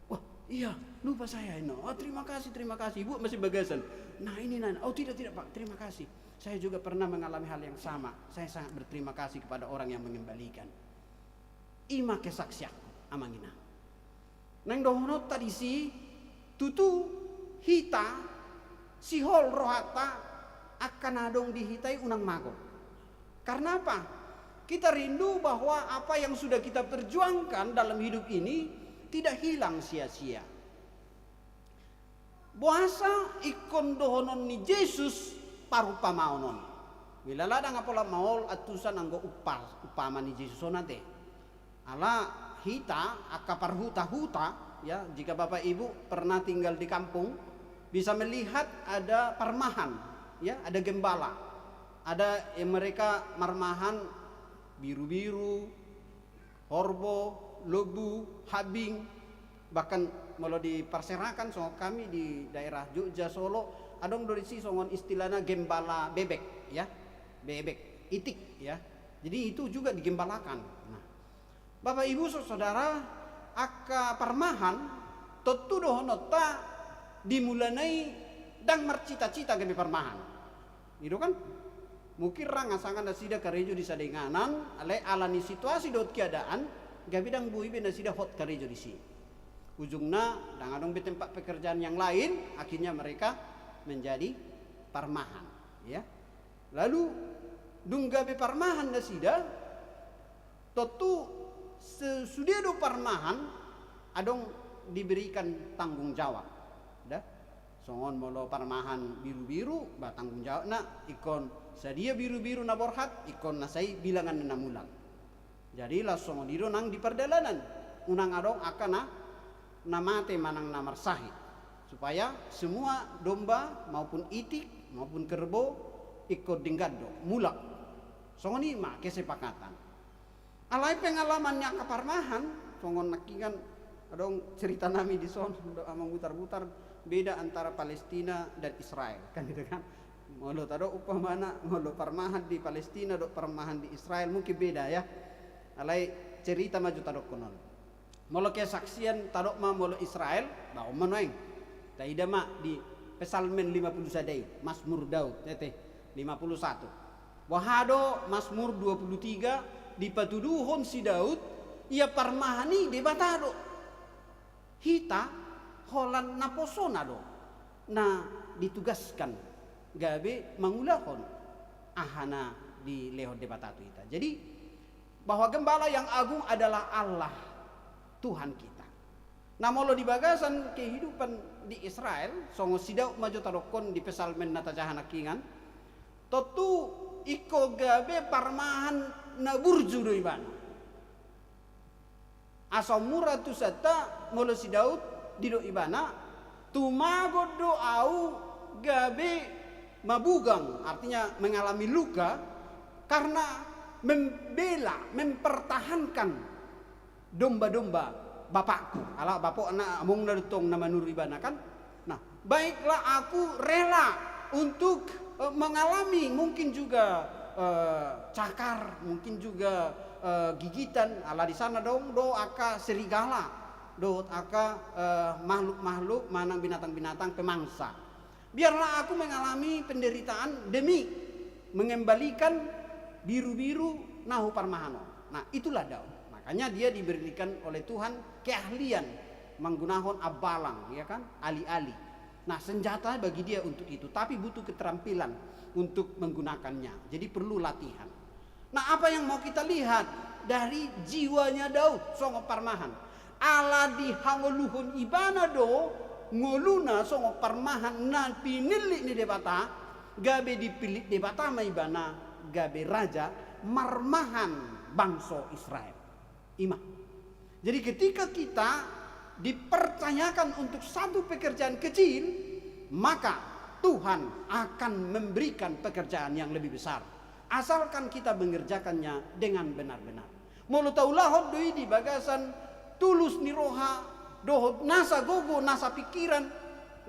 "Wah, Iya, lupa saya ini. Oh, terima kasih, terima kasih. Ibu masih bagasan. Nah, ini, nah. Oh, tidak, tidak, Pak. Terima kasih. Saya juga pernah mengalami hal yang sama. Saya sangat berterima kasih kepada orang yang mengembalikan. Ima kesaksianku, amang inang. Naeng dohononta disi, tutu hita, sihol rohanta, angka na adong di hita i unang mago. Karena apa? Kita rindu bahwa apa yang sudah kita perjuangkan dalam hidup ini tidak hilang sia-sia. Boasa ingkon dohonon ni Jesus parumpamaon on? Molo ndang, apala maol antusan anggo umpa-, umpama ni Jesus on ate. Ala hita angka parhuta-huta, ya, jika Bapak Ibu pernah tinggal di kampung, bisa melihat ada parmahan, ya, ada gembala. Ada yang mereka marmahan biru-biru, horbo, lombu, hambing. Bahkan molo di parserahan songon hami di daerah Jogja, Solo, adong do disi songon istilahna gembala bebek, ya. Bebek, itik, ya. Jadi itu juga digembalakan. Nah, Bapak Ibu, so-, saudara, angka parmahan, tontu dohononta di mulana i ndang marcita-cita gabe parmahan. I do kan? Mungkin ra nga sanga nasida karejo di sada inganan, alai ala ni situasi dohot keadaan, gabe ndang boi be nasida hot karejo disi. Ujungna, ndang adong be tempat pekerjaan yang lain, akhirnya mereka menjadi parmahan, ya. Lalu, dung gabe parmahan nasida, tontu se-, sude do parmahan adong diberikan tanggung jawab. Da? Songon molo parmahan biru-biru, ba tanggung jawabna ingkon sadia biru-biru na borhat, ingkon na sai bilangan na mulak. Jadi laos songon i do nang di pardalanan, unang adong angka na, na mate manang na marsahit. Supaya semua domba maupun itik maupun kerbau ingkon denggan do, mulak. Songon i ma kesepakatan. Alai pengalaman ni angka parmahan, songon nangkiningan adong cerita nami dison, do amang Butarbutar, beda antara Palestina dan Israel, kan gitu kan. Molo tadok umpamana, molo parmahan di Palestina dohot parmahan di Israel, mungkin beda ya. Alai cerita ma jo tadokkon on. Molo kesaksian tadok ma molo Israel, ba on ma nuaeng. Taida ma di Psalmen lima puluh sada i, Mazmur Daud, ete, lima puluh satu. Boha do Mazmur dua puluh tiga, dipatuduhon si Daud, ia parmahan i Debata do. Hita holan naposona do na ditugaskan gabe mangulahon aha na dilehon Debata tu hita. Jadi, bahwa Gembala yang Agung adalah Allah, Tuhan kita. Nah, molo di bagasan kehidupan di Israel, songon si Daud ma jo tadokkon di Psalmen na tajaha nangkiningan, tontu ingkon gabe parmahan na burju do ibana. Asa mura tu sata molo si Daud didok ibana, tumagon do au gabe mabugang, artinya mengalami luka, karena membela, mempertahankan domba-domba bapakku. Ala bapakna, amongna do tong na manuru ibana kan. Nah, baiklah aku rela untuk, eh, mengalami mungkin juga, eh, cakar, mungkin juga, eh, gigitan, ala di sana adong do angka serigala, dohot angka, eh, makhluk-makhluk manang binatang-binatang pemangsa. Biarlah aku mengalami penderitaan demi mengembalikan biru-biru na huparmahan on. Nah, itulah Daud. Makanya dia diberikan oleh Tuhan keahlian menggunakan abalang, ya kan, ali-ali. Nah, senjata bagi dia untuk itu, tapi butuh keterampilan untuk menggunakannya. Jadi perlu latihan. Nah, apa yang mau kita lihat dari jiwanya Daud songon parmahan? Ala dihangoluhon ibana do ngoluna songon parmahan na pinillit ni Debata, gabe dipillit Debata ma ibana gabe raja marmahan bangso Israel. Ima. Jadi ketika kita dipercayakan untuk satu pekerjaan kecil, maka Tuhan akan memberikan pekerjaan yang lebih besar. Asalkan kita mengerjakannya dengan benar-benar. Molo taulahon do i di bagasan tulus ni roha, dohot nasa gogo, nasa pikiran,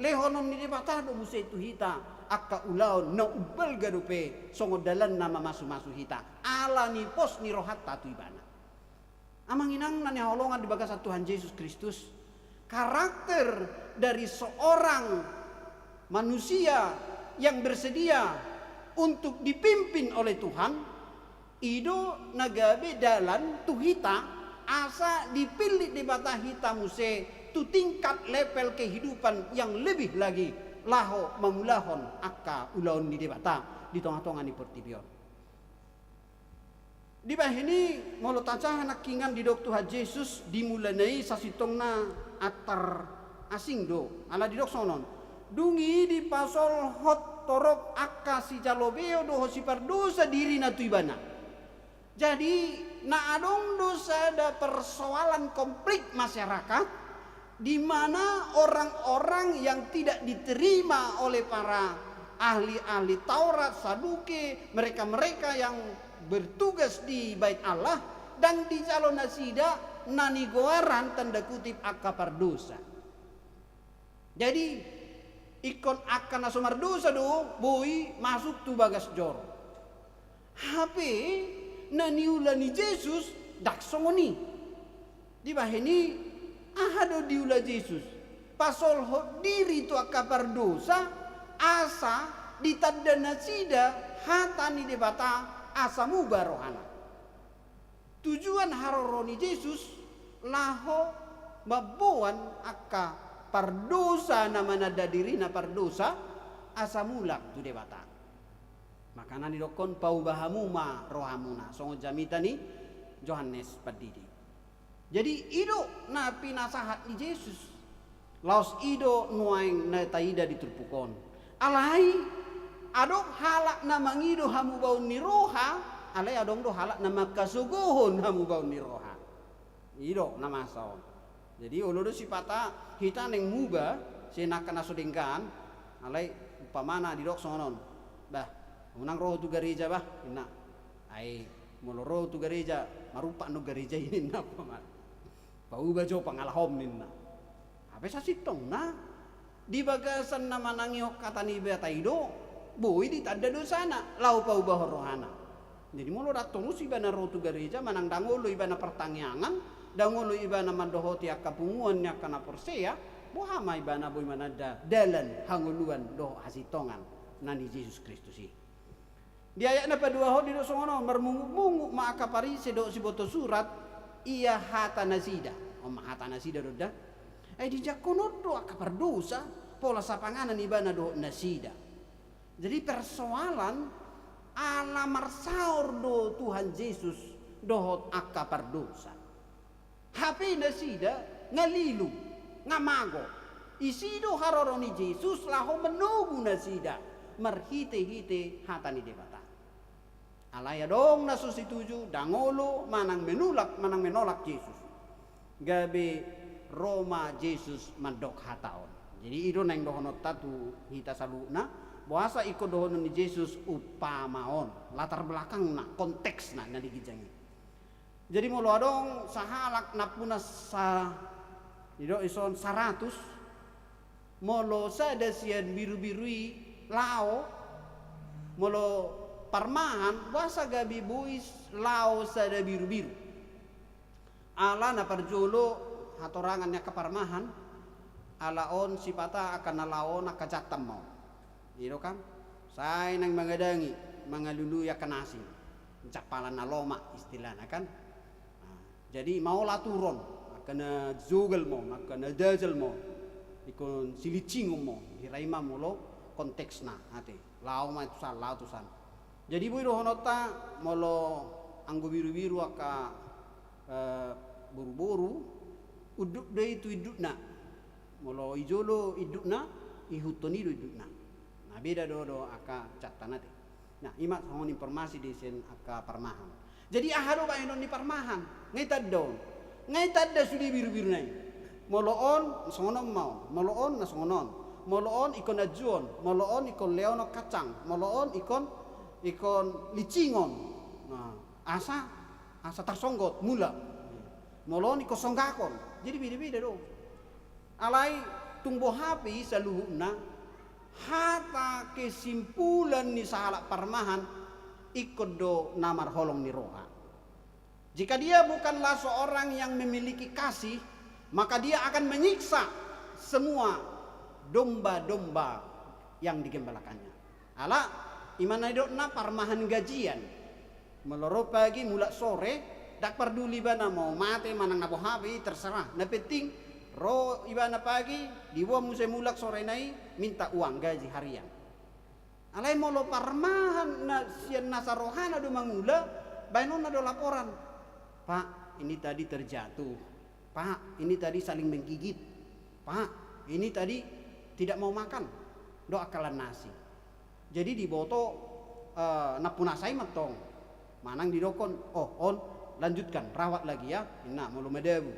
lehonon ni Debata do muse tu hita angka ulaon na umbalga dope songon dalan na mamasu-masu hita, ala ni pos ni rohanta tu ibana. Amang inang na hinaholongan di bagasan Tuhan Jesus Kristus, Karakter dari seorang manusia yang bersedia untuk dipimpin oleh Tuhan, i do na gabe dalan tu hita asa dipillit Debata hita muse tu tingkat level kehidupan yang lebih lagi laho mangulahon angka ulaon ni Debata di tonga-tonga ni portibi on. Dibahen i, molo tajaha nangkiningan didok Tuhan Jesus di mulana i sasintongna antar asing do. Ala didok songon on. Dung i dipasolhot torop angka sijalo beo dohot sipardosa dirina tu ibana. Jadi, na adong do sada persoalan konflik masyarakat, di mana orang-orang yang tidak diterima oleh para ahli-ahli Taurat, Saduki, mereka-mereka yang bertugas di Bait Allah, ndang dijalo nasida na nigoaran tanda kutip angka pardosa. Jadi, ingkon angka na so mardosa do boi masuk tu bagas joro. Hape na niula ni Jesus ndang songon i. Dibahen i, aha do diula Jesus? Pasolhot diri tu angka pardosa, asa ditanda nasida hata ni Debata, asa muba rohana. Tujuan haroro ni Jesus laho mamboan angka pardosa na mananda dirina pardosa, asa mulak tu Debata. Makana didokkon, pauba hamu ma rohamuna, songon jamita ni Johannes Pandidi. Jadi, i do na pinasahat ni Jesus. Laos i do nuaeng na taida di turpuk on. Alai, adong halak na mangido hamubaon ni roha, alai adong do halak na mangkasogohon hamubaon ni roha. I do na masa on. Jadi, olo do sipata hita naeng muba sian angka na so denggan, alai umpamana didok songon on. Bah, unang ro tu gareja bah, ninna. Ai, molo ro tu gareja, marumpak do gareja i ninna umpamana. Pauba jo pangalahom ninna. Hape sasintongna, di bagasan na manangihon hata ni Debata i do boi ditanda dosana, laho paubahon rohana. Jadi molo ndang torus ibana ro tu gareja, manang ndang olo ibana partangiangan, ndang olo ibana mandohoti angka punguan ni angka na porsea, boha ma ibana boi mananda dalan hangoluan dohot hasintongan na ni Jesus Kristus i. Di ayat na paduahon didok songon on, marmungutmungut ma angka Parise dohot siboto surat ia hata nasida. On ma hata nasida do da. Ai dijangkon on do angka pardosa, pola sapanganan ibana dohot nasida. Jadi persoalan ala marsaor do Tuhan Jesus dohot angka pardosa. Hape nasida nga lilu, nga mago. Isi do haroro ni Jesus laho manogu nasida marhitehite hata ni Debata. Alai adong na so setuju, ndang olo manang menulak, manang menolak Jesus. Gabe ro ma Jesus mandok hata on. Jadi i do naeng dohononta tu hita saluhutna, boasa ingkon dohonon ni Jesus umpama on, latar belakangna, konteksna na di ginjang i. Jadi molo adong sahalak nampuna sa, didok dison saratus, molo sada sian birubiru i laho, molo parmahan, boasa gabe boi laho sada birubiru? Ala na parjolo hatorangan ni angka parmahan, ala on sipata angka na laho on angka jantan ma on. I do kan? Sai naeng mangadangi, mangalului angka na asing. Jampalan na lomak istilahna kan? Nah, jadi maol aturon, angka na jogal ma on, angka na dajal ma on. Ingkon silincingon ma on, hira i ma molo konteksna, ate. Laho ma tu san, laho tu san. Jadi boi dohononta molo anggo birubiru angka, eh, boruboru, unduk do i tu indukna. Molo i jolo indukna, ihuthon i do indukna. Na beda do dohot angka jantan ate. Nah, i ma songon informasi di sian angka parmahan. Jadi aha do bahenon ni parmahan? Nga i tanda on. Nga i tanda sude birubiruna i. Molo on, songon on ma on. Molo on, na songon on. Molo on, ingkon anjuon. Molo on, ingkon lehonon kacang. Molo on, ingkon, ingkon lincingon. Nah, asa, asa tarsonggot, mulak. Molo on, ingkon songgakon. Jadi beda-beda do. Alai tung boha pe i saluhutna, hata kesimpulan ni sahalak parmahan, ingkon do na marholong ni roha. Jika dia bukanlah seorang yang memiliki kasih, Maka dia akan menyiksa semua domba-domba yang digembalakannya. Ala, i ma na nidokna parmahan gajian. Molo ro pagi mulak sore, ndang parduli ibana mau mate manang na boha pe i, terserah. Na penting ro ibana pagi, diboan muse mulak sorena i, minta uang gaji harian. Alai molo parmahan na sian nasa rohana do mangula, baenonna do laporan. "Pak, ini tadi terjatuh. Pak, ini tadi saling menggigit. Pak, ini tadi tidak mau makan." Do angka lan na asing. Jadi diboto, eh, nampunasa i mantong. Manang didokkon, "Oh, on, lanjutkan, rawat lagi ya." Inna, molo madabu.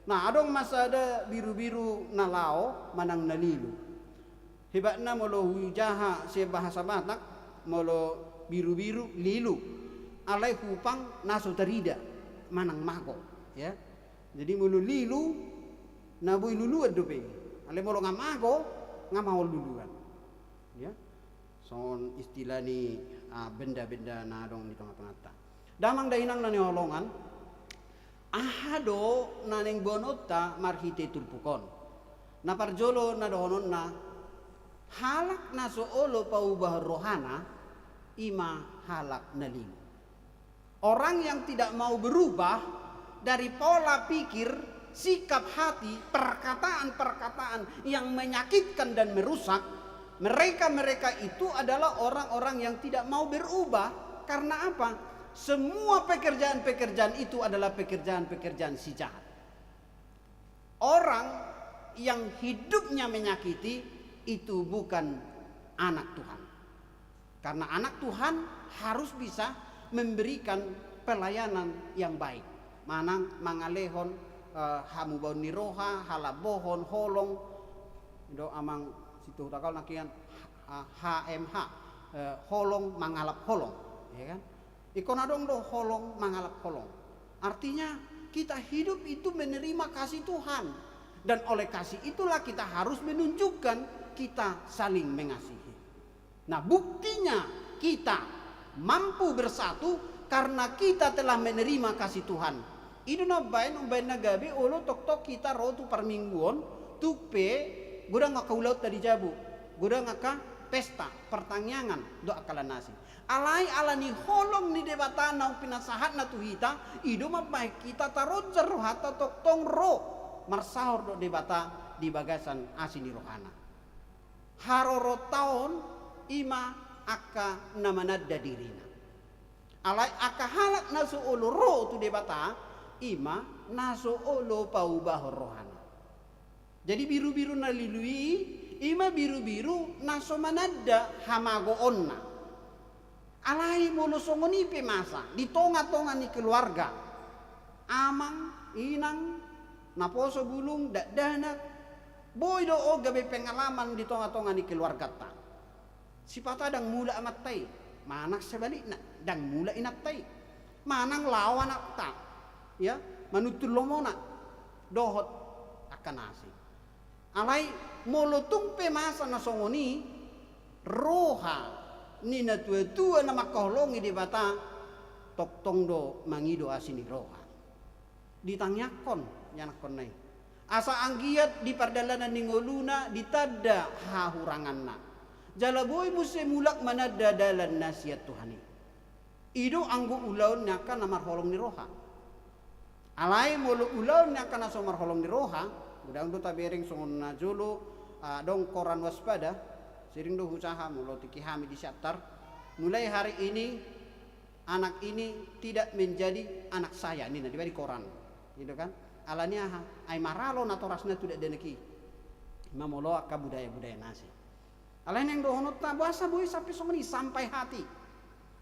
Nah, adong ma sada birubiru na lao manang na lilu. Hebatna molo hujaha sian bahasa Batak, molo birubiru, lilu. Alai hupang na so tarida, manang mago, ya. Jadi molo lilu, na boi luluan dope. Alai molo nga mago, nga maol luluan. Ya. Songon istilah ni, ah, benda-benda na adong di tonga-tonganta. Damang dainang na hinaholongan, aha do na naeng boanonta marhite turpuk on? Na parjolo na dohononna, halak na so olo paubahon rohana, i ma halak na lilu. Orang yang tidak mau berubah dari pola pikir, sikap hati, perkataan-perkataan yang menyakitkan dan merusak, mereka-mereka itu adalah orang-orang yang tidak mau berubah. Karena apa? Semua pekerjaan-pekerjaan itu adalah pekerjaan-pekerjaan si jahat. Orang yang hidupnya menyakiti itu bukan anak Tuhan. Karena anak Tuhan harus bisa memberikan pelayanan yang baik. Manang mangalehon, eh, hamubaon ni roha, halambohon, holong. Do amang situhu tagal nakian, ah, H M H, eh, holong mangalap holong, ya kan? Ingkon adong do holong mangalap holong. Artinya, kita hidup itu menerima kasih Tuhan. Dan oleh kasih itulah kita harus menunjukkan kita saling mengasihi. Nah, buktinya kita mampu bersatu karena kita telah menerima kasih Tuhan. I do na umbaen, umbaen na gabe olo tongtong hita ro tu parmingguon, tung pe godang angka ulaonta di jabu, godang angka pesta, partangiangan, do angka lan na asing. Alai ala ni holong ni Debata naung pinasahatna tu hita, i do mambahen hita taronjar rohanta tongtong ro marsaor dohot Debata di bagasan asi ni rohana. Haroronta on i ma angka na mananda dirina. Alai angka halak na so olo ro tu Debata, i ma na so olo paubahon rohana. Jadi birubiru na lilu i, i ma birubiru na so mananda hamagoonna. Alai molo songon i pe masa di tongatonga ni keluarga, amang, inang, naposo bulung, dakdanak, boi do on gabe pengalaman di tongatonga ni keluarganta. Sipata ndang mulak amanta i, manang sebalikna, ndang mulak inanta i, manang laho anakta, ya, manuntun lomona, dohot angka na asing. Alai molo tung pe masa na songon i, roha ni natuatua na mangkaholongi Debata tongtong do mangido asi ni roha. Ditangiangkon ianakkonna i, asa anggiat di pardalanan ni ngoluna ditanda hahuranganna, jala boi muse mulak mananda dalan na sian Tuhan i. I do anggo ulaon ni angka na marholong ni roha. Alai molo ulaon ni angka na so marholong ni roha, godang do tabereng songon na jolo, ah, adong koran Waspada, sering do hujaha molo tingki hami di Siantar. Mulai hari ini, anak ini tidak menjadi anak saya, ninna dibaen di koran. Gitu kan? Ala ni aha? Ai maralo natorasna tu dakdanak i. I ma molo angka budaya-budaya na asing. Alai naeng dohononta, boasa boi sampe songon i, sampai hati.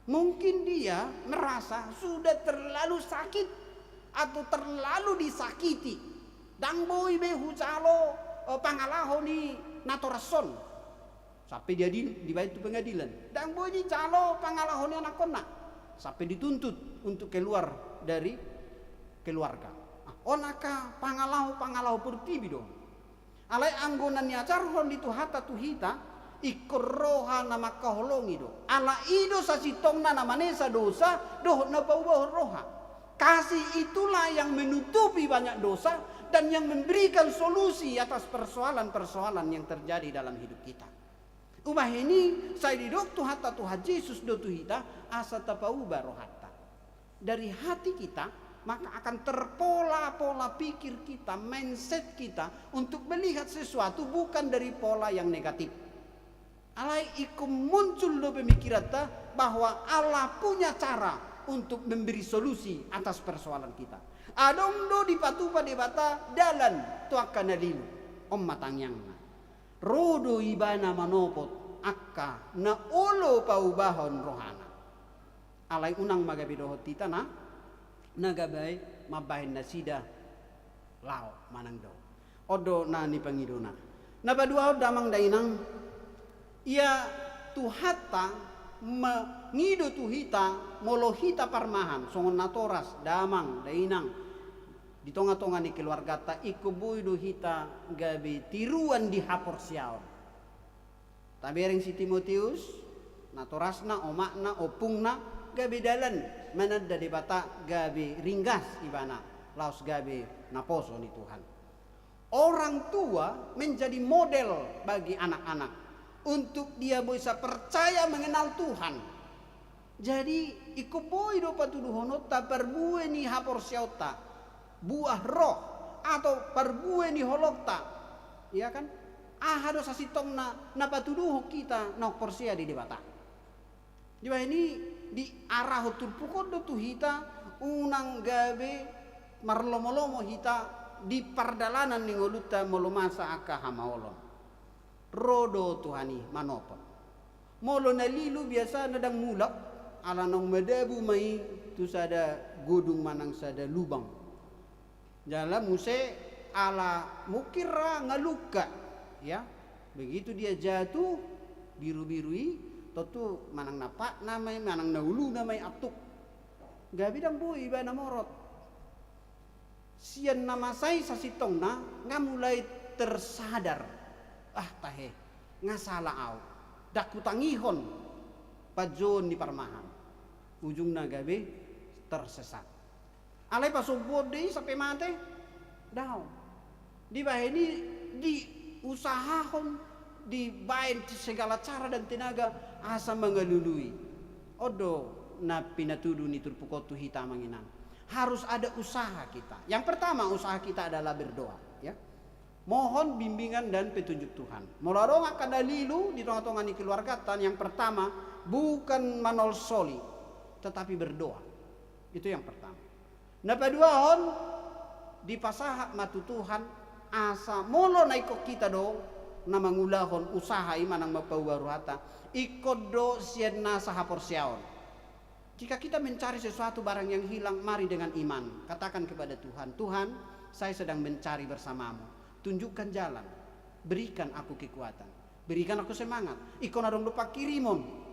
Mungkin dia merasa sudah terlalu sakit atau terlalu disakiti. Ndang boi be hujalo, eh, pangalaho ni natoras on. Sampe diadil, dibaen tu pengadilan. Ndang boi dijalo pangalaho ni anakkonna. Sampe dituntut untuk keluar dari keluarga. Ah, on angka pangalaho-pangalaho portibi do. Alai anggo na niajarhon ni Tuhanta tu hita, ingkon roha na mangkaholongi do. Ala i do sasintongna na manesa dosa dohot na paubahon roha. Kasih itulah yang menutupi banyak dosa dan yang memberikan solusi atas persoalan-persoalan yang terjadi dalam hidup kita. Umbahen i, sai didok Tuhanta Tuhan Jesus do tu hita, asa tapauba rohanta. Dari hati kita, maka akan terpola pola pikir kita, mindset kita untuk melihat sesuatu bukan dari pola yang negatif. Alai ingkon muncul do pemikiranta bahwa Allah punya cara untuk memberi solusi atas persoalan kita. Adong do dipatupa Debata dalan tu angka na lilu. On ma tangiangna. Ro do Ibana manopot angka na olo paubahon rohana. Alai unang ma gabe dohot hita na, na gabe mambahen nasida laho manang dao. On do na nipangidona. Na paduahon damang dainang, ia Tuhanta mangido tu hita, molo hita parmahan, songon natoras, damang, dainang, di tonga-tonga ni keluarganta, ingkon boi do hita gabe tiruan di haporseaon. Tabereng si Timoteus, natorasna, omakna, ompungna, gabe dalan mananda Debata, gabe ringgas ibana, laos gabe naposo ni Tuhan. Orang tua menjadi model bagi anak-anak untuk dia bisa percaya mengenal Tuhan. Jadi, ingkon boi do patuduhononta parbue ni haporseaonta, buah roh, atau parbue ni holongta. Iya kan? Aha do sasintongna na patuduhon hita na porsea di Debata? Dibahen i diarahon turpuk on do tu hita, unang gabe marlomo-lomo hita di pardalanan ni ngolunta molo masa angka hamaolon. Ro do Tuhan i manopot. Molo na lilu biasana ndang mulak, ala naung madabu ma i tu sada godung manang sada lubang. Jala muse ala mungkin ra ngalungka, ya. Begitu dia jatuh, biru-biru i, tontu manang na patna ma i, manang na uluna ma i antuk. Gabe ndang boi ibana morot. Sian na masa i sasintongna nga mulai tersadar. Ah, tahe, nga sala au. Ndang hutangihon panjouon ni parmahan. Ujungna gabe tersesat. Alai pasombuon do i sampe mate? Daong. Dibahen i diusahahon, dibaen segala cara dan tenaga asa mangalului. On do na pinatudu ni turpuk on tu hita, amang inang. Harus ada usaha kita. Yang pertama, usaha kita adalah berdoa, ya. Mohon bimbingan dan petunjuk Tuhan. Molo adong angka na lilu di tonga-tonga ni keluargata, yang pertama, bukan manolsoli, tetapi berdoa. Itu yang pertama. Na paduahon, dipasahat ma tu Tuhan, asa molo na ingkon hita do na mangulahon usaha i manang mampauba rohanta, ingkon do sian nasa haporseaon. Jika kita mencari sesuatu barang yang hilang, mari dengan iman. Katakan kepada Tuhan, "Tuhan, saya sedang mencari bersamamu. Tunjukkan jalan. Berikan aku kekuatan. Berikan aku semangat." Ingkon adong do pangkirimon.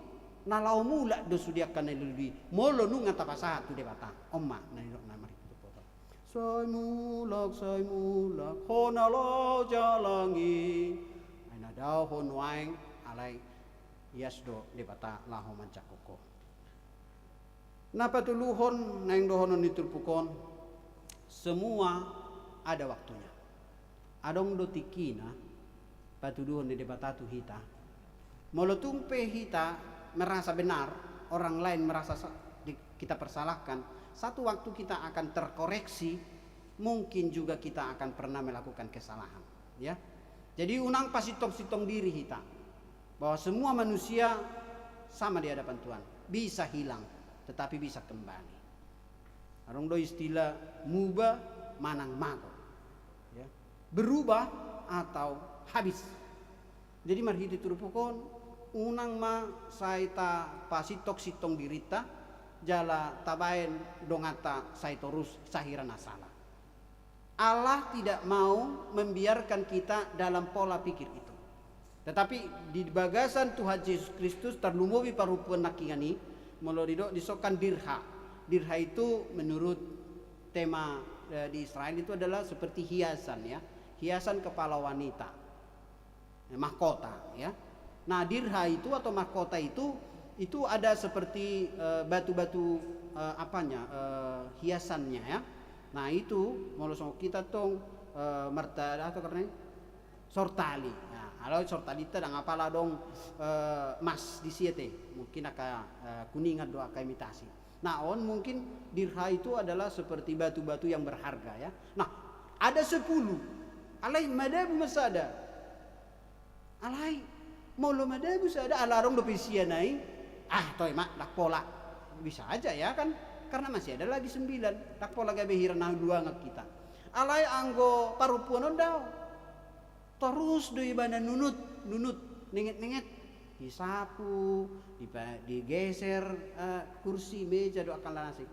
Na laho mulak do sude angka na lilu i. Molo nunga tapasahat tu Debata. On ma na nidok na marhite turpuk on. Sai mulak, sai mulak, ho na laho jalang i. Ai na dao ho nuaeng, alai ias do Debata laho manjangkon ho. Na patoluhon naeng dohonon ni turpuk on, semua ada waktunya. Adong do tingkina patuduhon ni Debata tu hita. Molo tung pe hita merasa benar, orang lain merasa sa-, di-, kita persalahkan, satu waktu kita akan terkoreksi, mungkin juga kita akan pernah melakukan kesalahan, ya. Jadi unang pasintong-sintong diri hita bahwa semua manusia sama di hadapan Tuhan, bisa hilang, tetapi bisa kembali. Adong do istilah muba manang mago. Ya. Berubah atau habis. Jadi marhite turpuk on, unang ma sai tapasintong-sintong dirinta, jala tabaen donganta sai torus sahira na sala. Allah tidak mau membiarkan kita dalam pola pikir itu. Tetapi di bagasan Tuhan Jesus Kristus, tarlumobi parompuan nangkiningan i, molo didok disongkan dirha. Dirha itu menurut tema, eh, di Israel itu adalah seperti hiasan, ya, hiasan kepala wanita. Eh, mahkota, ya. Nah, dirha itu atau mahkota itu, itu ada seperti, eh, batu-batu, eh, apanya, eh, hiasannya, ya. Nah, itu molo songon hita tong, eh, marta-, aha do goarna i? Sortali. Nah, alai sortalinta ndang apala adong, eh, mas disi ate. Mungkin angka, eh, kuningan do angka imitasi. Nah, on mungkin dirha itu adalah seperti batu-batu yang berharga, ya. Nah, ada sepuluh. Alai madabu ma sada. Alai, molo madabu sada, ala adong dope sian i, ah, toe ma, ndang pola. Bisa aja, ya kan? Karena masih ada lagi sembilan. Ndang pola gabe hira na uluangan hita. Alai anggo parompuan on daong. Torus do ibana nunut, nunut, nenget-nenget. Disapu, dipa-, digeser, eh, kursi, meja, dohot angka na asing.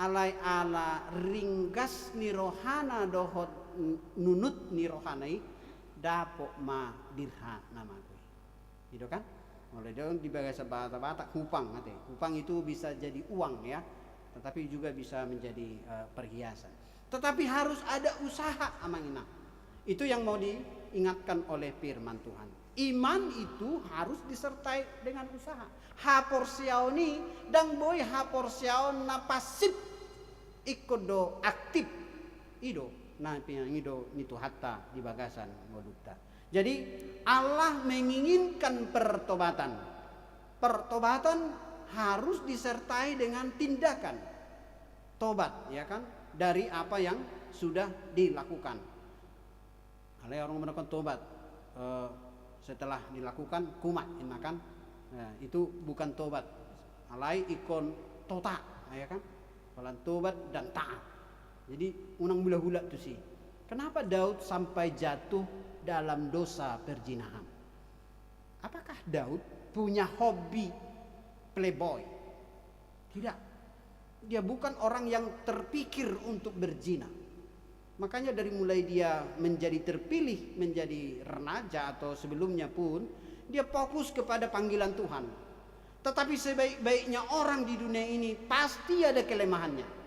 Alai ala ringgas ni rohana dohot n-, nunut ni rohana i, dapot ma dirha na mago i. I do kan? Molo di bagasan bahasa Batak, hupang, ate. Hupang itu bisa jadi uang, ya, tetapi juga bisa menjadi, eh, perhiasan. Tetapi harus ada usaha, Amang Inang. Itu yang mau diingatkan oleh firman Tuhan. Iman itu harus disertai dengan usaha. Haporseaon i ndang boi haporseaon na pasif, ingkon do aktif. I do na pinangido ni Tuhanta di bagasan ngolunta. Jadi, Allah menginginkan pertobatan. Pertobatan harus disertai dengan tindakan. Tobat, ya kan, dari apa yang sudah dilakukan. Alai orang melakukan tobat, eh, setelah dilakukan, kumat, inna kan. Nah, itu bukan tobat. Alai ingkon tota, ya kan? Holan tobat dan taat. Jadi, unang mulak-mulak tusi. Kenapa Daud sampai jatuh dalam dosa perzinahan? Apakah Daud punya hobi playboy? Tidak. Dia bukan orang yang terpikir untuk berzina. Makanya dari mulai dia menjadi terpilih menjadi remaja atau sebelumnya pun, dia fokus kepada panggilan Tuhan. Tetapi sebaik-baiknya orang di dunia ini pasti ada kelemahannya.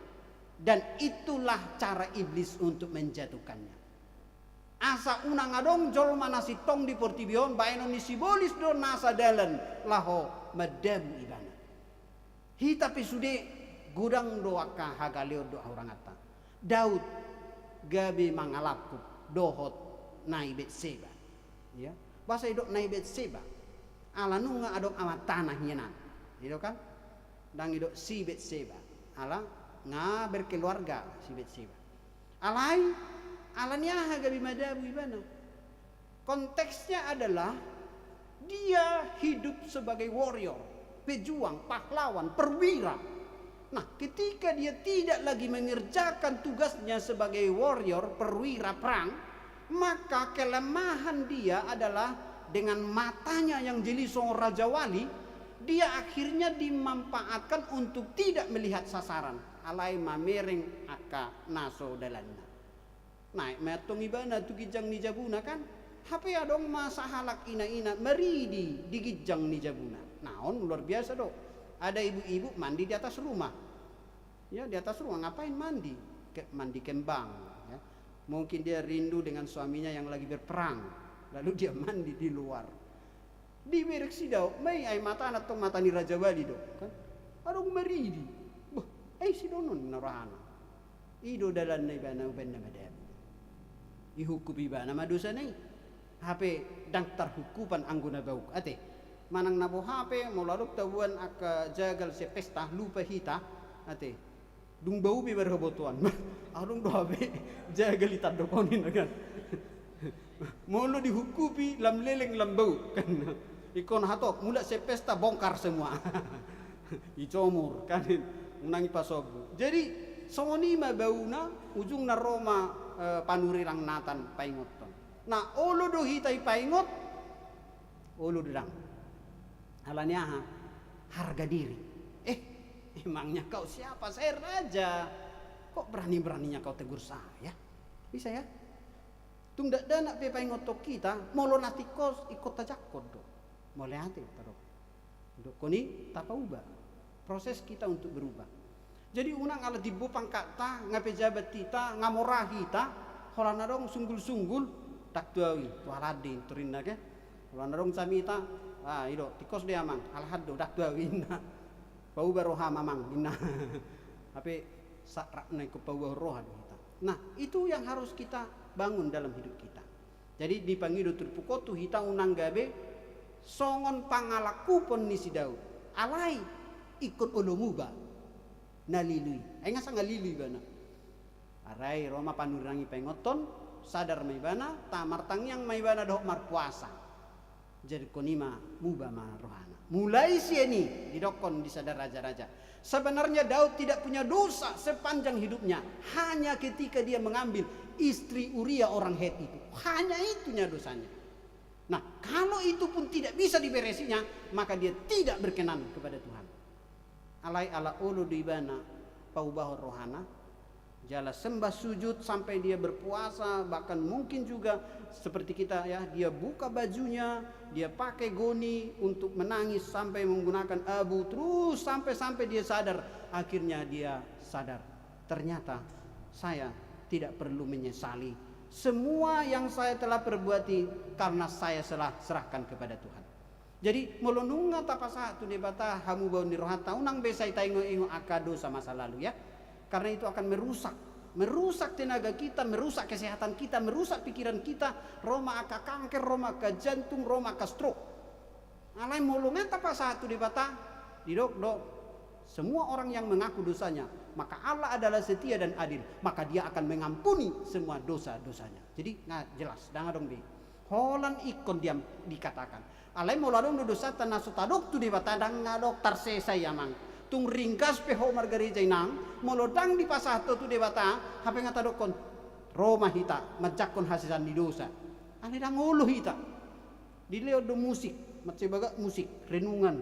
Dan itulah cara iblis untuk menjatuhkannya. Asa unang adong jolma na sintong di portibi on, baenon ni sibolis do nasa dalan laho mandabu ibana. Hita pe sude, godang do angka hagaleon dohot hahuranganta. Daud gabe mangalangkup dohot nai Betseba. Ya, boasa didok nai Betseba? Ala nunga adong amantana hian an. I do kan? Ndang didok si Betseba. Ala nga berkeluarga si Betseba. Alai, ala ni aha gabe madabu ibana? Konteksnya adalah dia hidup sebagai warrior, pejuang, pahlawan, perwira. Nah, ketika dia tidak lagi mengerjakan tugasnya sebagai warrior, perwira perang, maka kelemahan dia adalah dengan matanya yang jeli songon rajawali, dia akhirnya dimanfaatkan untuk tidak melihat sasaran, alai mamereng angka na so dalanna. Naek ma antong ibana tu ginjang ni jabuna kan, hape adong ma sahalak ina-ina maridi di ginjang ni jabuna. Nah, on luar biasa do. Ada ibu-ibu mandi di atas rumah. Ya, di atas rumah, ngapain mandi? Ke-, mandi kembang, ya. Mungkin dia rindu dengan suaminya yang lagi berperang, lalu dia mandi di luar. Diberek si Daud ma i, ai matana antong mata ni rajawali do, kan? Adong maridi. Boh, ai sidohonon na rohana. I do dalanna ibana umbahen na madabu. Dihukup ibana ma dosana i. Hape ndang tarhukupan anggo na bauk, ate. Manang na boha pe, molo adong taboan angka jagal sian pesta, lupa hita, ate. Dung bau pe marhabotoan. Adong do hape jagal i tandok on, inna kan. Molo dihukupi lam leleng lam bau, kan. Ingkon hatop, mulak sian pesta bongkar semua. Dicomor, kan. Unang dipasombu. Jadi, songon i ma bauna, ujungna ro ma, eh, panurirang natan paingothon. Nah, olo do hita dipaingot, olo do ndang. Ala ni aha? Harga diri. Eh, emangnya kau siapa? Saya raja. Kok berani-beraninya kau tegur saya? Bisa ya? Tung dakdanak pe paingothon hita, molo na tingkos ingkon tajangkon do. Mauliate, taro. Dokkon i tapauba. Proses kita untuk berubah. Jadi unang ala timbo pangkatta, nga pejabat hita, nga mora hita, holan adong sunggul-sunggul, ndang tu ahu i, tu halak ande, torinna ke. Holan adong jamita, ah, i do, tingkos do i amang, halak an do, ndang tu ahu i, inna. Pauba roham amang, inna. Hape sakratna ingkon pauba roha do hita. Nah, itu yang harus kita bangun dalam hidup kita. Jadi dipangido turpuk on tu hita unang gabe songon pangalangkupon ni si Daud. Alai ingkon olo muba na lilui. Ai nga sanga lilui ibana. Arai ro ma panurirang i paingothon, sadar ma ibana, ta martangiang ma ibana dohot marpuasa. Jadi ingkon i ma muba ma rohana. Mulai sian i didokkon di Sada Raja-raja. Sebenarnya Daud tidak punya dosa sepanjang hidupnya. Hanya ketika dia mengambil istri Uria orang Het itu. Hanya itunya dosanya. Nah, kalau itu pun tidak bisa diberesinya, maka dia tidak berkenan kepada Tuhan. Alai ala olo do ibana paubahon rohana, jala sembah sujud sampai dia berpuasa, bahkan mungkin juga seperti kita ya, dia buka bajunya, dia pakai goni untuk menangis sampai menggunakan abu, terus sampai-sampai dia sadar, akhirnya dia sadar, ternyata saya tidak perlu menyesali semua yang saya telah perbuati karena saya telah serahkan kepada Tuhan. Jadi molo nunga tapasahat tu Debata hamubaon ni rohanta, unang be sai taingot-ingot angka dosa masa lalu ya. Karena itu akan merusak, merusak tenaga kita, merusak kesehatan kita, merusak pikiran kita, ro ma angka kanker, ro ma angka jantung, ro ma angka stroke. Alai molo nunga tapasahat tu Debata, didok do, semua orang yang mengaku dosanya, maka Allah adalah setia dan adil, maka Dia akan mengampuni semua dosa-dosanya. Jadi nga jelas, ndang adong be. Holan ingkon diam-, dikatakan. Alai molo adong do dosanta na so tadok tu Debata, ndang adong tarsesa i amang. Tung ringgas pe ho margareja inang, molo ndang dipasahat ho tu Debata, hape nga tadokkon, ro ma hita manjangkon hasesaan ni dosa. Alai ndang olo hita. Dilehon do musik, mansai bagak musik, renungan,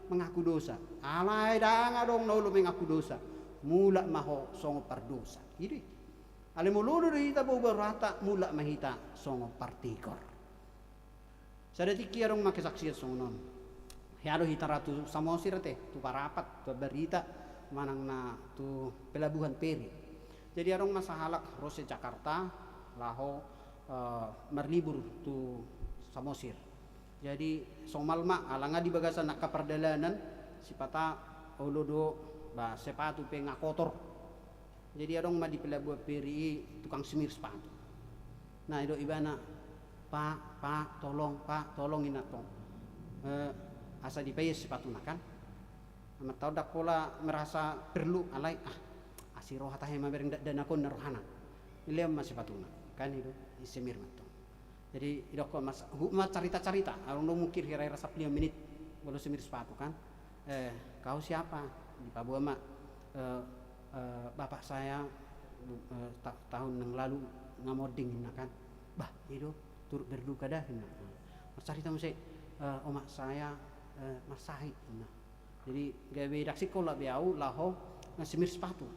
mengaku dosa. Alai ndang adong na olo mengaku dosa. Mulak ma ho songon pardosa. I do i. Alai molo olo do hita paubahon rohanta, mulak ma hita songon partigor. Sada tingki adong ma kesaksian songon on. Hea do hita ra tu Samosir ate, tu Parapat, tu Ambarita, manang na tu pelabuhan feri. Jadi adong ma sahalak ro sian Jakarta, laho, eh, marlibur tu Samosir. Jadi somal ma, ala nga di bagasan angka pardalanan, sipata olo do, ba, sepatu pe nga kotor. Jadi adong ma di pelabuhan feri i tukang semir sepatu. Nah, didok ibana, "Pak, Pak, tolong, Pak, tolong," inna tong. Eh, asa dipaias sepatuna kan. Amanta on ndang pola merasa perlu, alai, ah, asi roha tahe ma bereng dakdanak on, ninna rohana. Dilehon ma sepatuna. Kan i do, i semir ma tong. Jadi, didok ma, huhut ma carita-carita, adong do mungkin hira-hira sampulu lima menit, molo semir sepatu kan. "Eh, kau siapa?" Dipaboa ma, "Eh, eh, bapak saya, eh, ta-, tahun yang lalu nga monding," inna kan. "Bah, i do, turut berduka da," inna. Marcarita muse, "Eh, omak saya, eh, marsahit," inna. Jadi gabe ndang singkop be au laho, eh, semir sepatu.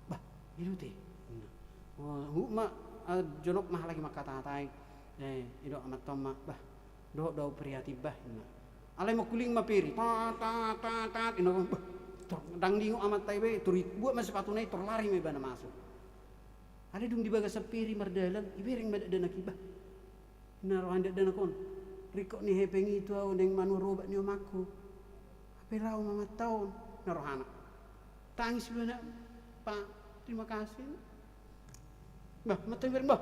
Bah, i do ate. Nah. Oh, huhut ma, eh, jonok ma halak i mangkatatai. Eh, didok amanta on ma, "Bah, dohot do au prihatin bah," inna. Alai mangkuling ma feri. Tat, tat, tat, tat, inna, bah, tor, ndang diingot amanta i be, tor dibuat ma sepatuna i, tor lari ma ibana masuk. Alai dung di bagasan feri mardalan, ibereng ma dakdanak i, bah. Ninna roha ni dakdanak on, "Ringkot ni hepeng i tu au naeng manuhor obat ni omakku. Hape laho ma amanta on," ninna rohana. Tangis ibana, "Pak, terima kasih." Bah, amanta i bereng, bah.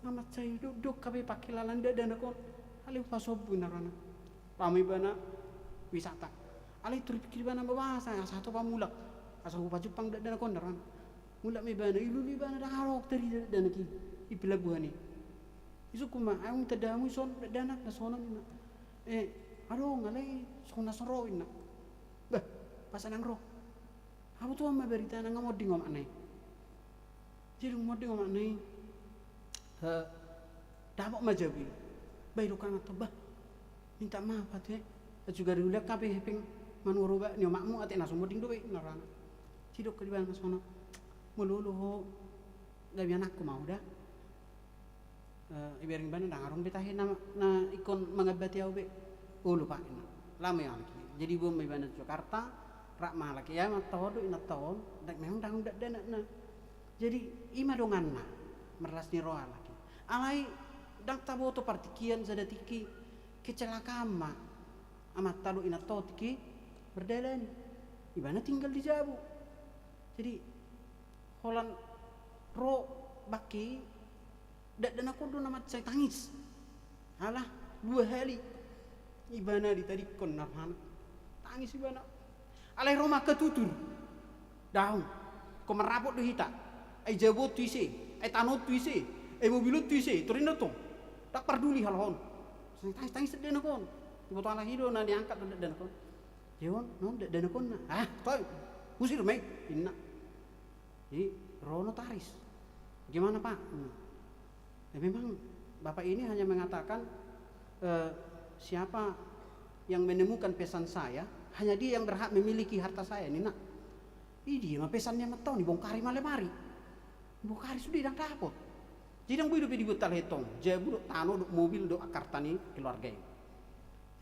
Nga mansai dok, dok hape pangkilalaan dakdanak on. Alai hupasombu ninna rohana. Laho ma ibana wisata. Alai tor dipikir ibana, "Bah, asa, asa hatopan mulak. Asa hupajumpang dakdanak on," ninna rohana. Mulak ma ibana, ilului ibana, ndang adong tarida dakdanak i, di pelabuhan i. Isungkun ma, "Ai unang tanda hamu dison dakdanak na songon on," inna. "Eh, adong, alai songon na so ro," inna. "Bah, boasa ndang ro?" Habotoan ma baritana, nga monding omakna i. Jadi dung monding omakna i, eh, dapot ma jabu i. Bah, didok amanta on, "Bah, minta maaf ate, eh. Atik gabe diulak hape hepeng manuhor obat ni omakmu ate, na so monding do be," ninna rohana. Didok ibana songon on, "Molo olo ho gabe anakku ma au da." Eh, ibereng ibana, "Ndang adong be tahe na, na ingkon mangambati au be." "Olo, Pak," inna. Laho ma halak i. Jadi boan ma ibana tu Jakarta, rap ma halak i, "Ia amanta on do inanta on, ndang, memang ndang dakdanakna." Jadi i ma donganna, marlas ni roha halak i. Alai ndang taboto partingkian, sada tingki kecelakaan ma amanta dohot inanta on tingki mardalan. Ibana tinggal di jabu. Jadi holan Ro bangke i, dakdanak on do na mansai tangis. Ala dua hali ibana ditadingkon na rohana. Tangis ibana. Alai ro ma angka tutur. Daong. Ingkon marrapot do hita. Ai jabu on tu ise, ai tano on tu ise, ai mobil on tu ise, torinna tong. Ndang parduli halak on. Tangis, tangis dakdanak on. Diboto halak i do na niangkat do dakdanak on. Dia on, non dakdanak on na. Ah, toe. Usir ma i, ninna. Jadi ro notaris. Bagaimana, Pak? Hmm. Ya, memang Bapak ini hanya mengatakan, eh, siapa yang menemukan pesan saya, hanya dia yang berhak memiliki harta saya, ninna. I dia ma pesanna amanta on, dibongkari ma lemari. Dibongkari sude, ndang dapot. Jadi ndang boi dope dibuat halak i tong. Jabu dohot tano dohot mobil dohot harta ni keluarga i.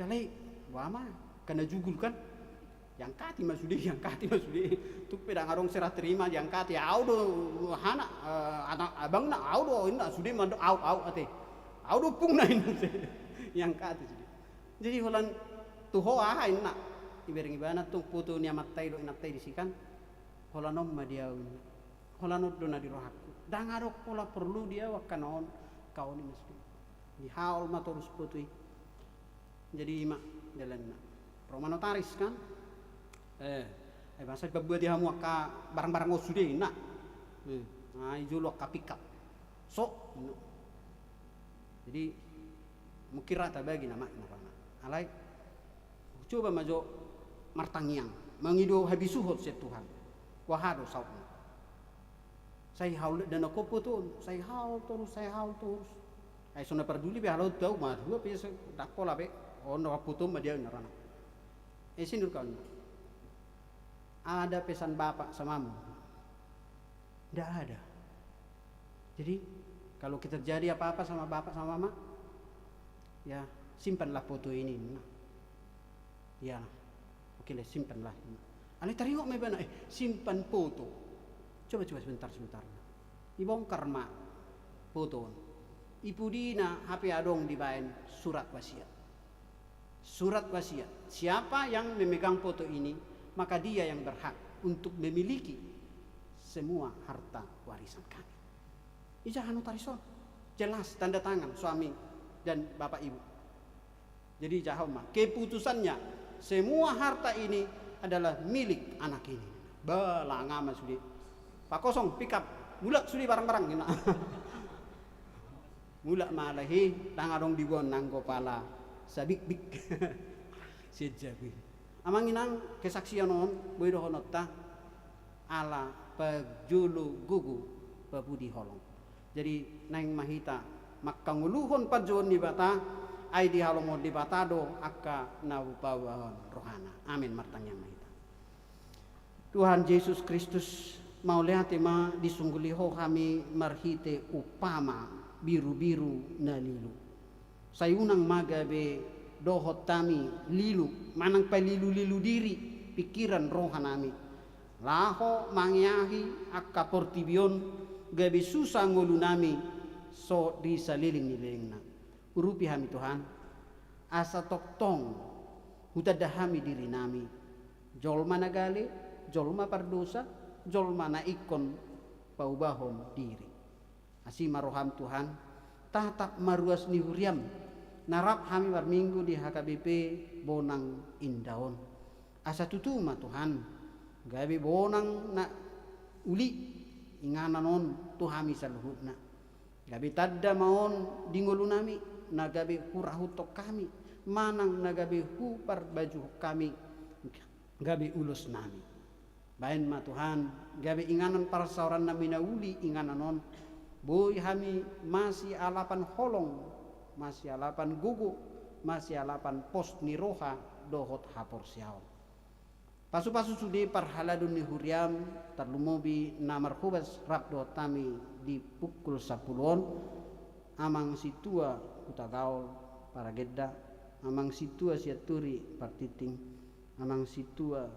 Alai, boha ma, angka na jugul kan. Diangkati ma sude, diangkati ma sude. Tung pe ndang adong serah terima, diangkati. Au do anak, eh, anak abangna, au do, ninna, sude mandok, au, au, ate. Au do ompungna, ninna. Diangkati sude. Jadi holan tu ho aha, ninna. Ibereng ibana tung foto ni amanta i dohot inanta i disi kan. Holan on ma di au, ninna. Holan on do na di rohangku. Ndang adong pola porlu di au angka na on, angka on, ninna sude. Dihaol ma torus foto i. Jadi i ma dalanna. Ro ma notaris kan. Eh, ai masa dipabuati hamu angka barang-barang on sude, ninna. Eh, ai jolo angka pickup. So, ninna. Jadi mungkin ra tabagi nama, ninna rohana. Alai coba ma jo martangiang, mangido habisuhon sian Tuhan. Boha do sautna. Sai haol dakdanak on foto on, sai haol torus, sai haol torus. Ai so na parduli be halak on tu au, madua pe, ndang pola be. On, na foto on ma di au, ninna rohana. Eh, sinur kawan. Ada pesan bapak samamu? Ndak ada. Jadi, kalau kita terjadi apa-apa sama bapak sama mama, ya, simpanlah foto ini, ninna. Ya, oke lah, simpanlah. Alai taringot ma ibana, eh, simpan foto. Coba, coba sebentar, sebentar. Dibongkar ma foto on. I pudina hape adong dibaen surat wasiat. Surat wasiat. Siapa yang memegang foto ini, maka dia yang berhak untuk memiliki semua harta warisan kami. Ijahahon notaris on. Jelas tanda tangan suami dan bapak ibu. Jadi ijahahon ma. Keputusannya, semua harta ini adalah milik anak ini. Ba, langa ma sude. Pak kosong, pickup. Mulak sude barang-barang, ninna. Mulak ma halak i, ndang adong diboan nanggo pala sabikbik. Sian jabu i. Amang inang, kesaksian on boi dohononta ala pajolo gogo papudi holong. Jadi naeng ma hita mangkangoluhon panjouon ni Debata, ai dihalomohon Debata do angka na paboahon rohana. Amen. Martangiang ma hita. Tuhan Jesus Kristus, mauliate ma disungguli Ho hami marhite umpama birubiru na lilu. Sai unang ma gabe dohot hami lilu, manang palilulilu diri, pingkiran, roha nami, laho mangeahi angka portibi on gabe susa ngolu nami so di salelenglelengna. Urupi hami Tuhan, asa tongtong hutanda hami diri nami jolma na gale, jolma pardosa, jolma na ingkon paubahon diri. Asi ma roham Tuhan, tatap ma ruas ni huriam na rap hami marminggu di H K B P Bonang Indah on. Asa tutu ma Tuhan, gabe bonang na uli inganan on tu hami saluhutna. Gabe tanda ma on di ngolu nami, na gabe hurahuthon hami, manang na gabe huparbajuhon hami, gabe ulos nami. Baen ma Tuhan, gabe inganan parsaoran nami na uli inganan on, boi hami masialapan holong, masialapan gogo, masialapan pos ni roha dohot haporseaon. Pasupasu sude parhalado ni huriam, tarlumobi na marhobas rap dohot hami di pukul sampulu on, Amang Sintua Hutagaol Paragenda, Amang Sintua Sianturi Partingting, Amang Sintua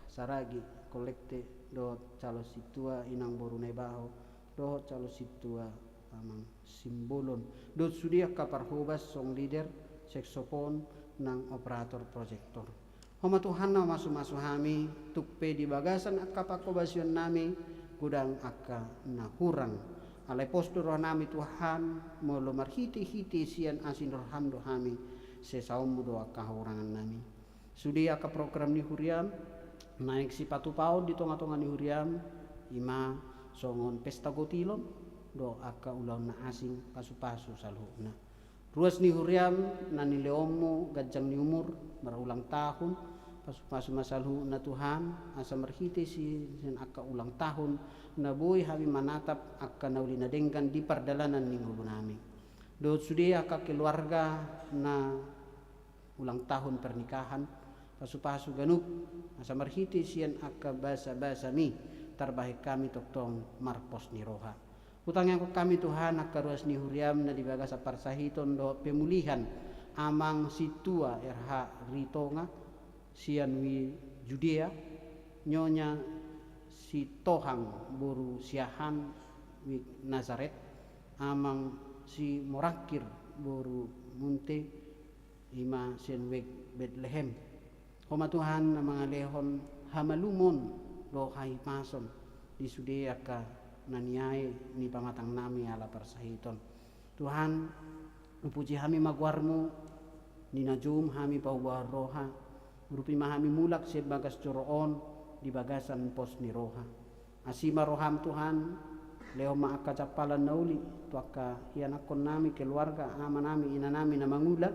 Saragi Kolekte, dohot calon sintua Inang Boru Naibaho, dohot calon sintua Amang Simbolon, dohot sude angka parhobas, song leader, seksopon, nang operator proyektor. Ho ma Tuhan na mamasumasu hami, tung pe di bagasan angka panghobasion nami, godang angka na hurang. Alai pos do rohanami Tuhan, molo marhitehite sian asi ni roham do hami sesaonmu do angka hahurangannami. Sude angka program ni huriam naeng sipatupaon di tongatonga ni huriam, i ma songon pesta gotilon dohot angka ulaon na asing, pasupasu saluhutna. Ruas ni huriam na nilehonmu ganjang ni umur, marulang tahun, pasupasu ma saluhutna Tuhan, asa marhite sian angka ulang tahun na boi hami manatap angka na uli na denggan di pardalanan ni ngolunami. Dohot sude angka keluarga na ulang tahun pernikahan, pasupasu ganup, asa marhite sian angka basabasami tarbahen hami tongtong marpos ni roha. Hutangiangkon hami Tuhan angka ruas ni huriam na di bagasan parsahiton dohot pemulihan Amang Sintua R H Ritonga sian Wi Judea, Nyonya Sitohang boru Siahaan Wi Nazaret, Amang Simorangkir boru Munte, i ma sian Wi Betlehem. Ho ma Tuhan na mangalehon hamalumon dohot hahipason di sude angka na niae ni pamatangnami ala parsahiton. Tuhan, hupuji hami ma goarmu, di na jum hami paboahon roha, urupi ma hami mulak sian bagas joro on di bagasan pos ni roha. Asi ma roham Tuhan, lehon ma angka jampalan na uli tu angka ianakkonnami, keluarga, amanami, inanami na mangula,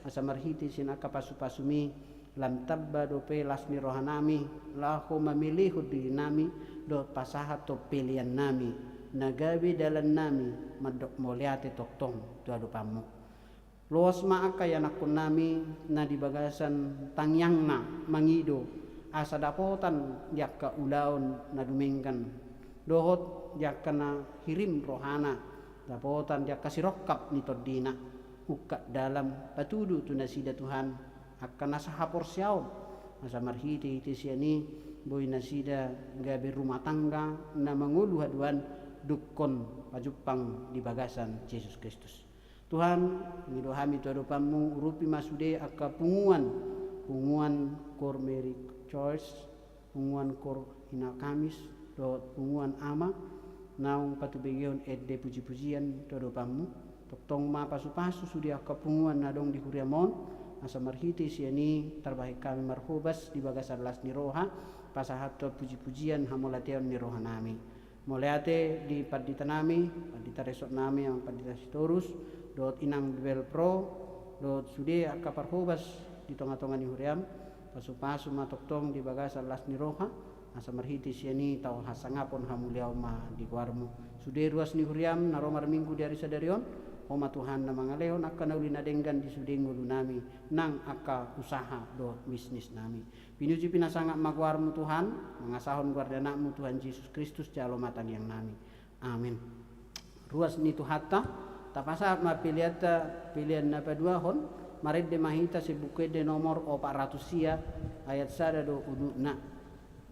asa marhite sian angka pasupasumi, lam tamba dope las ni rohanami, laho mamelehon dirinami, dohot pasahathon peleannami, na gabe dalannami, mandok mauliate tongtong tu adopanmu. Loas ma angka ianakkonnami na di bagasan tangiangna mangido asa dapotan di angka ulaon na dumenggan, dohot di angka na hirim rohana dapotan di angka sirongkap ni tondina, ungkap dalan patudu tu nasida Tuhan, angka na sahaporseaon, asa marhitehite sian i boi nasida gabe rumah tangga na mangolu haduan, dungkon pajumpang di bagasan Jesus Kristus. Tuhan, mangido hami tu adopanmu, urupi ma sude angka punguan, punguan Koor Mary Church, punguan Koor Ina Kamis, dohot punguan Ama, naung patubegehon ende pujipujian tu adopanmu. Tongtong ma pasupasu sude angka punguan na adong di huriam on, asa marhite sian i tarbahen hami marhobas di bagasan las ni roha, pasahathon pujipujian hamauliateon ni rohanami. Mauliate di panditanami, pandita resort nami, Amang Pandita Sitorus, dohot Inang Bibelvrouw, dohot sude angka parhobas di tongatonga ni huriam, pasupasu ma tongtong di bagasan las ni roha, asa marhite sian i tau hasangapon hamuliaon ma di goarmu. Sude ruas ni huriam na ro marminggu di ari sadari on, ho ma Tuhan na mangalehon angka na uli na denggan di sude ngolunami, nang angka usaha dohot bisnisnami. Pinuji pinasangap ma goarmu Tuhan, mangasahon goar ni Anakmu Tuhan Jesus Kristus jalo ma tangiangnami. Amin. Ruas ni Tuhanta, tapasahat ma peleanta, pelean na paduahon, marende ma hita sian Buku Ende nomor opat ratus sia, ayat sada do udutna.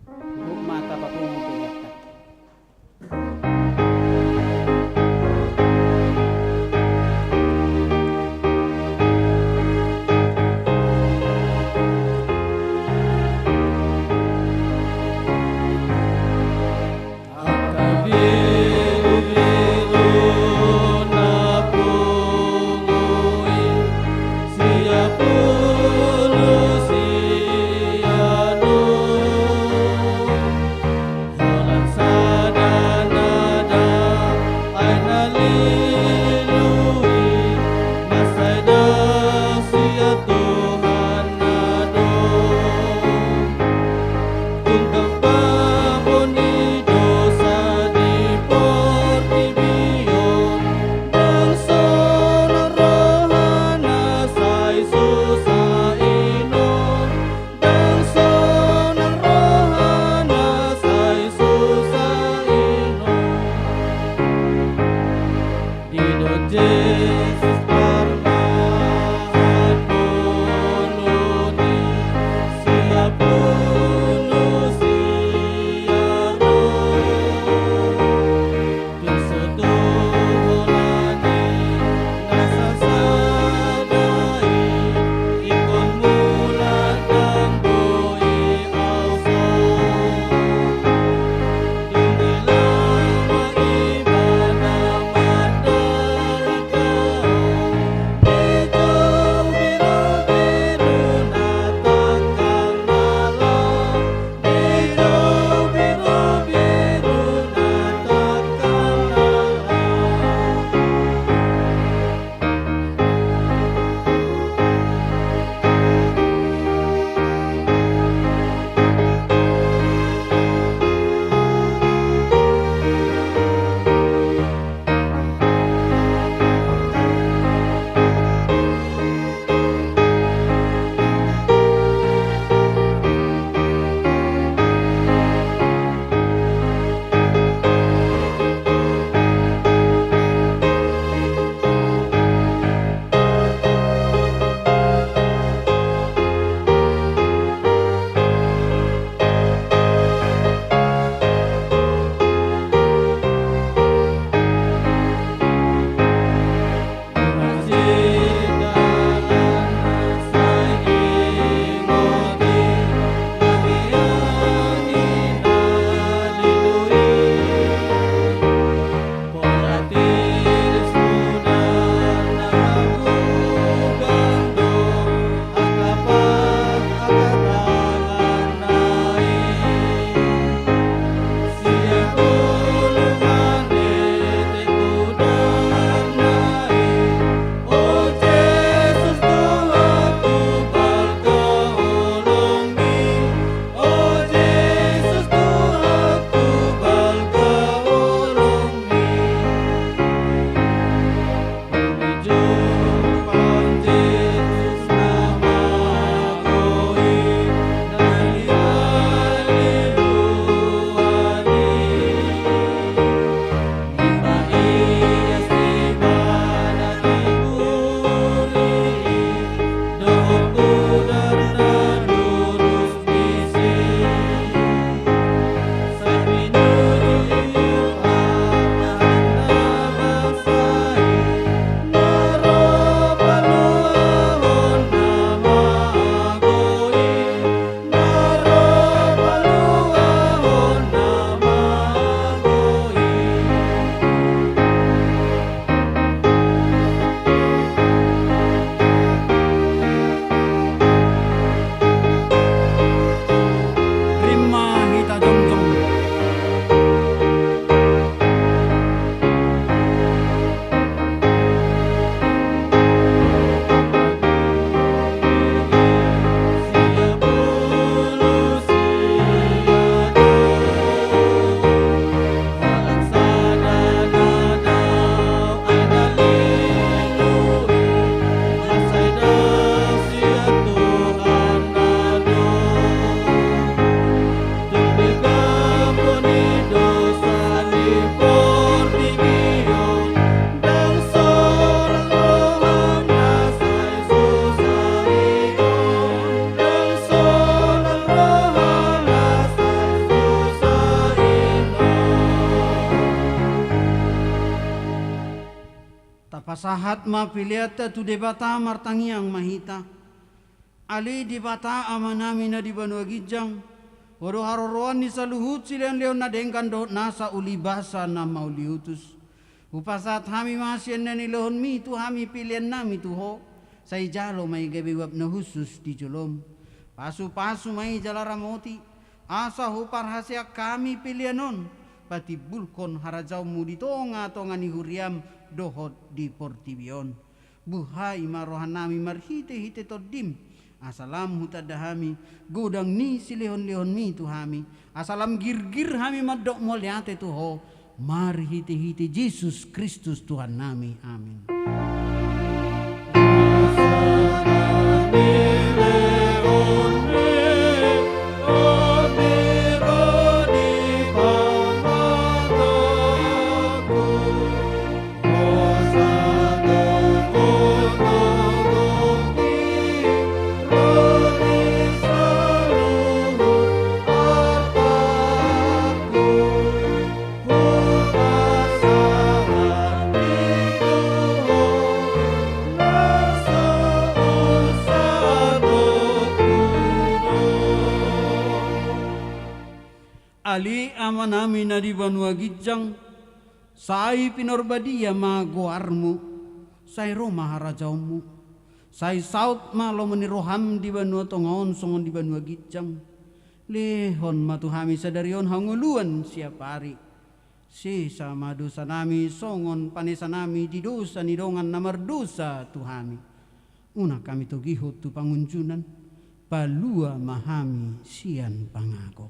Huhut ma tapapungu peleanta. Pasahat ma peleanta tu Debata, martangiang ma hita. Ale Debata Amanami na di banua ginjang, Ho do haroroan ni saluhut silehonlehon na denggan dohot nasa ulibasa na mauliutus. Hupasahat hami ma sian na nilehonmi tu hami peleannami tu Ho, sai jalo ma i gabe uap na hushus di jolom. Pasupasu ma i jala ramoti, asa huparhaseang hami pelean on patimbulhon harajaonmu di tongatonga ni huriam dohot di portibi on. Buhai ma rohanami marhitehite Tondim, asa lam hutanda hami godang ni silehonlehonmi tu hami, asa lam girgir hami mandok mauliate tu Ho, marhitehite Jesus Kristus Tuhannami. Amin. Ale Amanami na di banua ginjang, sai pinarbadia ma goarmu, sai ro ma harajaonmu, sai saut ma lomo ni roham di banua tonga on songon di banua ginjang. Lehon ma tu hami sadari on hangoluan siapari. Sesa ma dosanami songon panesanami di dosa ni dongan na mardosa tu hami. Unang hami togihon tu pangunjunan, palua ma hami sian pangago.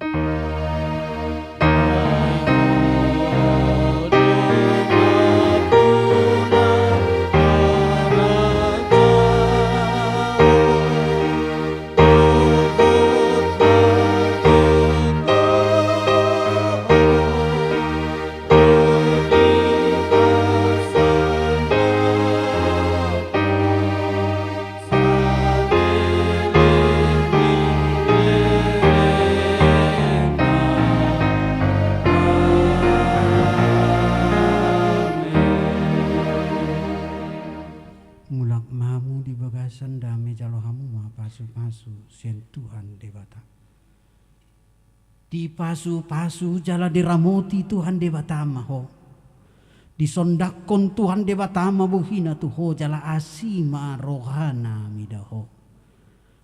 Mulak ma hamu di bagasan dame, jalo hamu ma pasupasu sian Tuhan Debata. Dipasupasu jala diramoti Tuhan Debata ma ho. Disondanghon Tuhan Debata ma bohina tu ho jala asi ma rohana mida ho.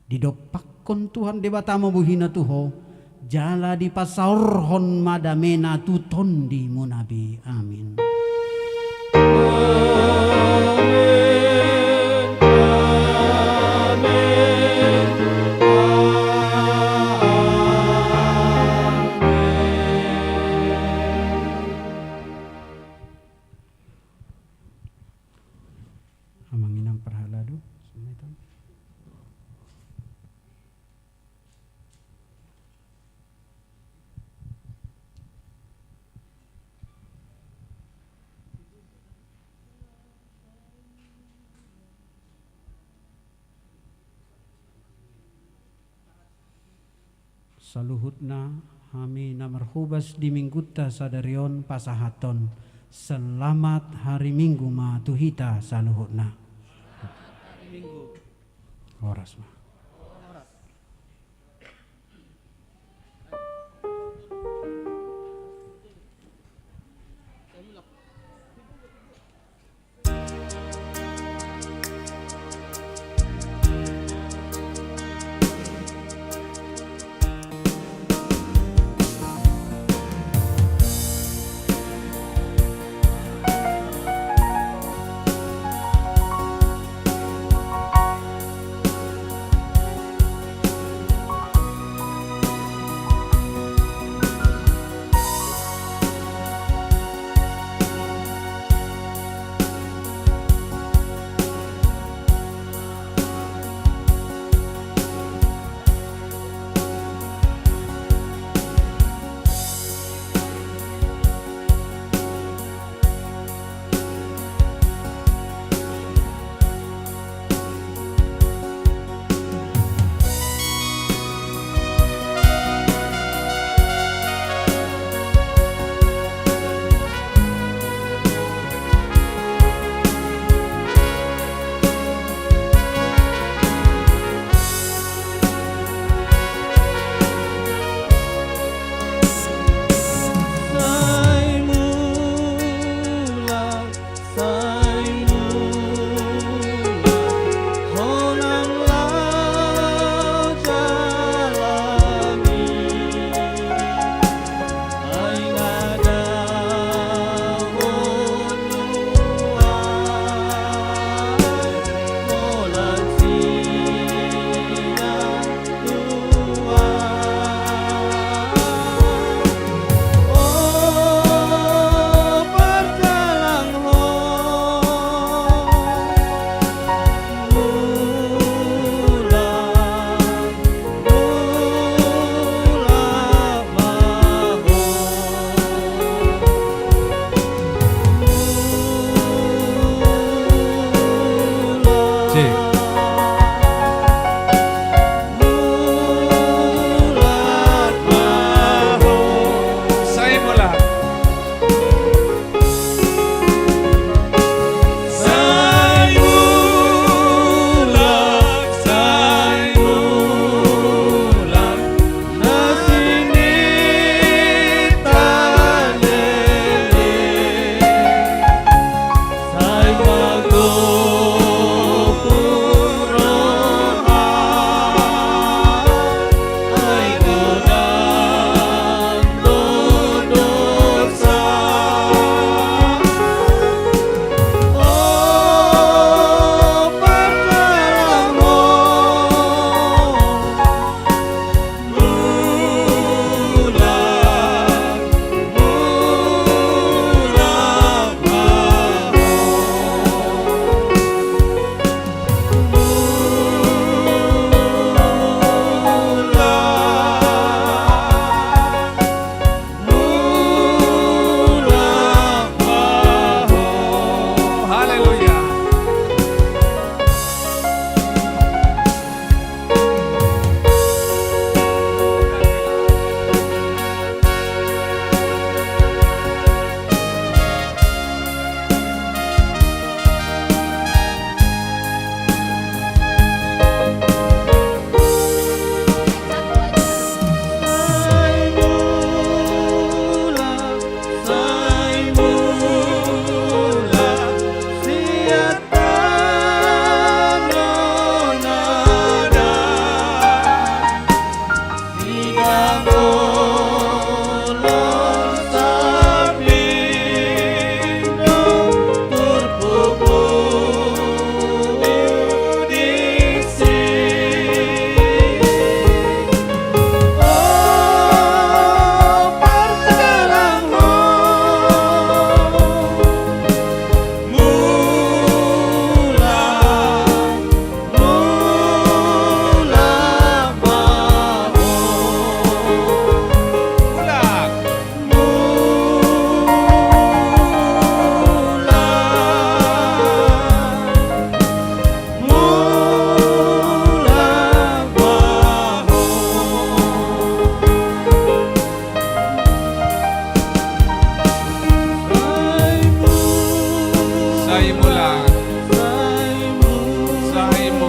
Didompakhon Tuhan Debata ma bohina tu ho, jala dipasaorhon ma damena tu tondimuna be. Amin. Amin. Amin. Amin. Amang inang parhalado, sumaitan. Saluhutna hami na marhobas di Minggunta sadari on pasahathon selamat hari Minggu ma tu hita saluhutna. Horas ma.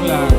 Lah,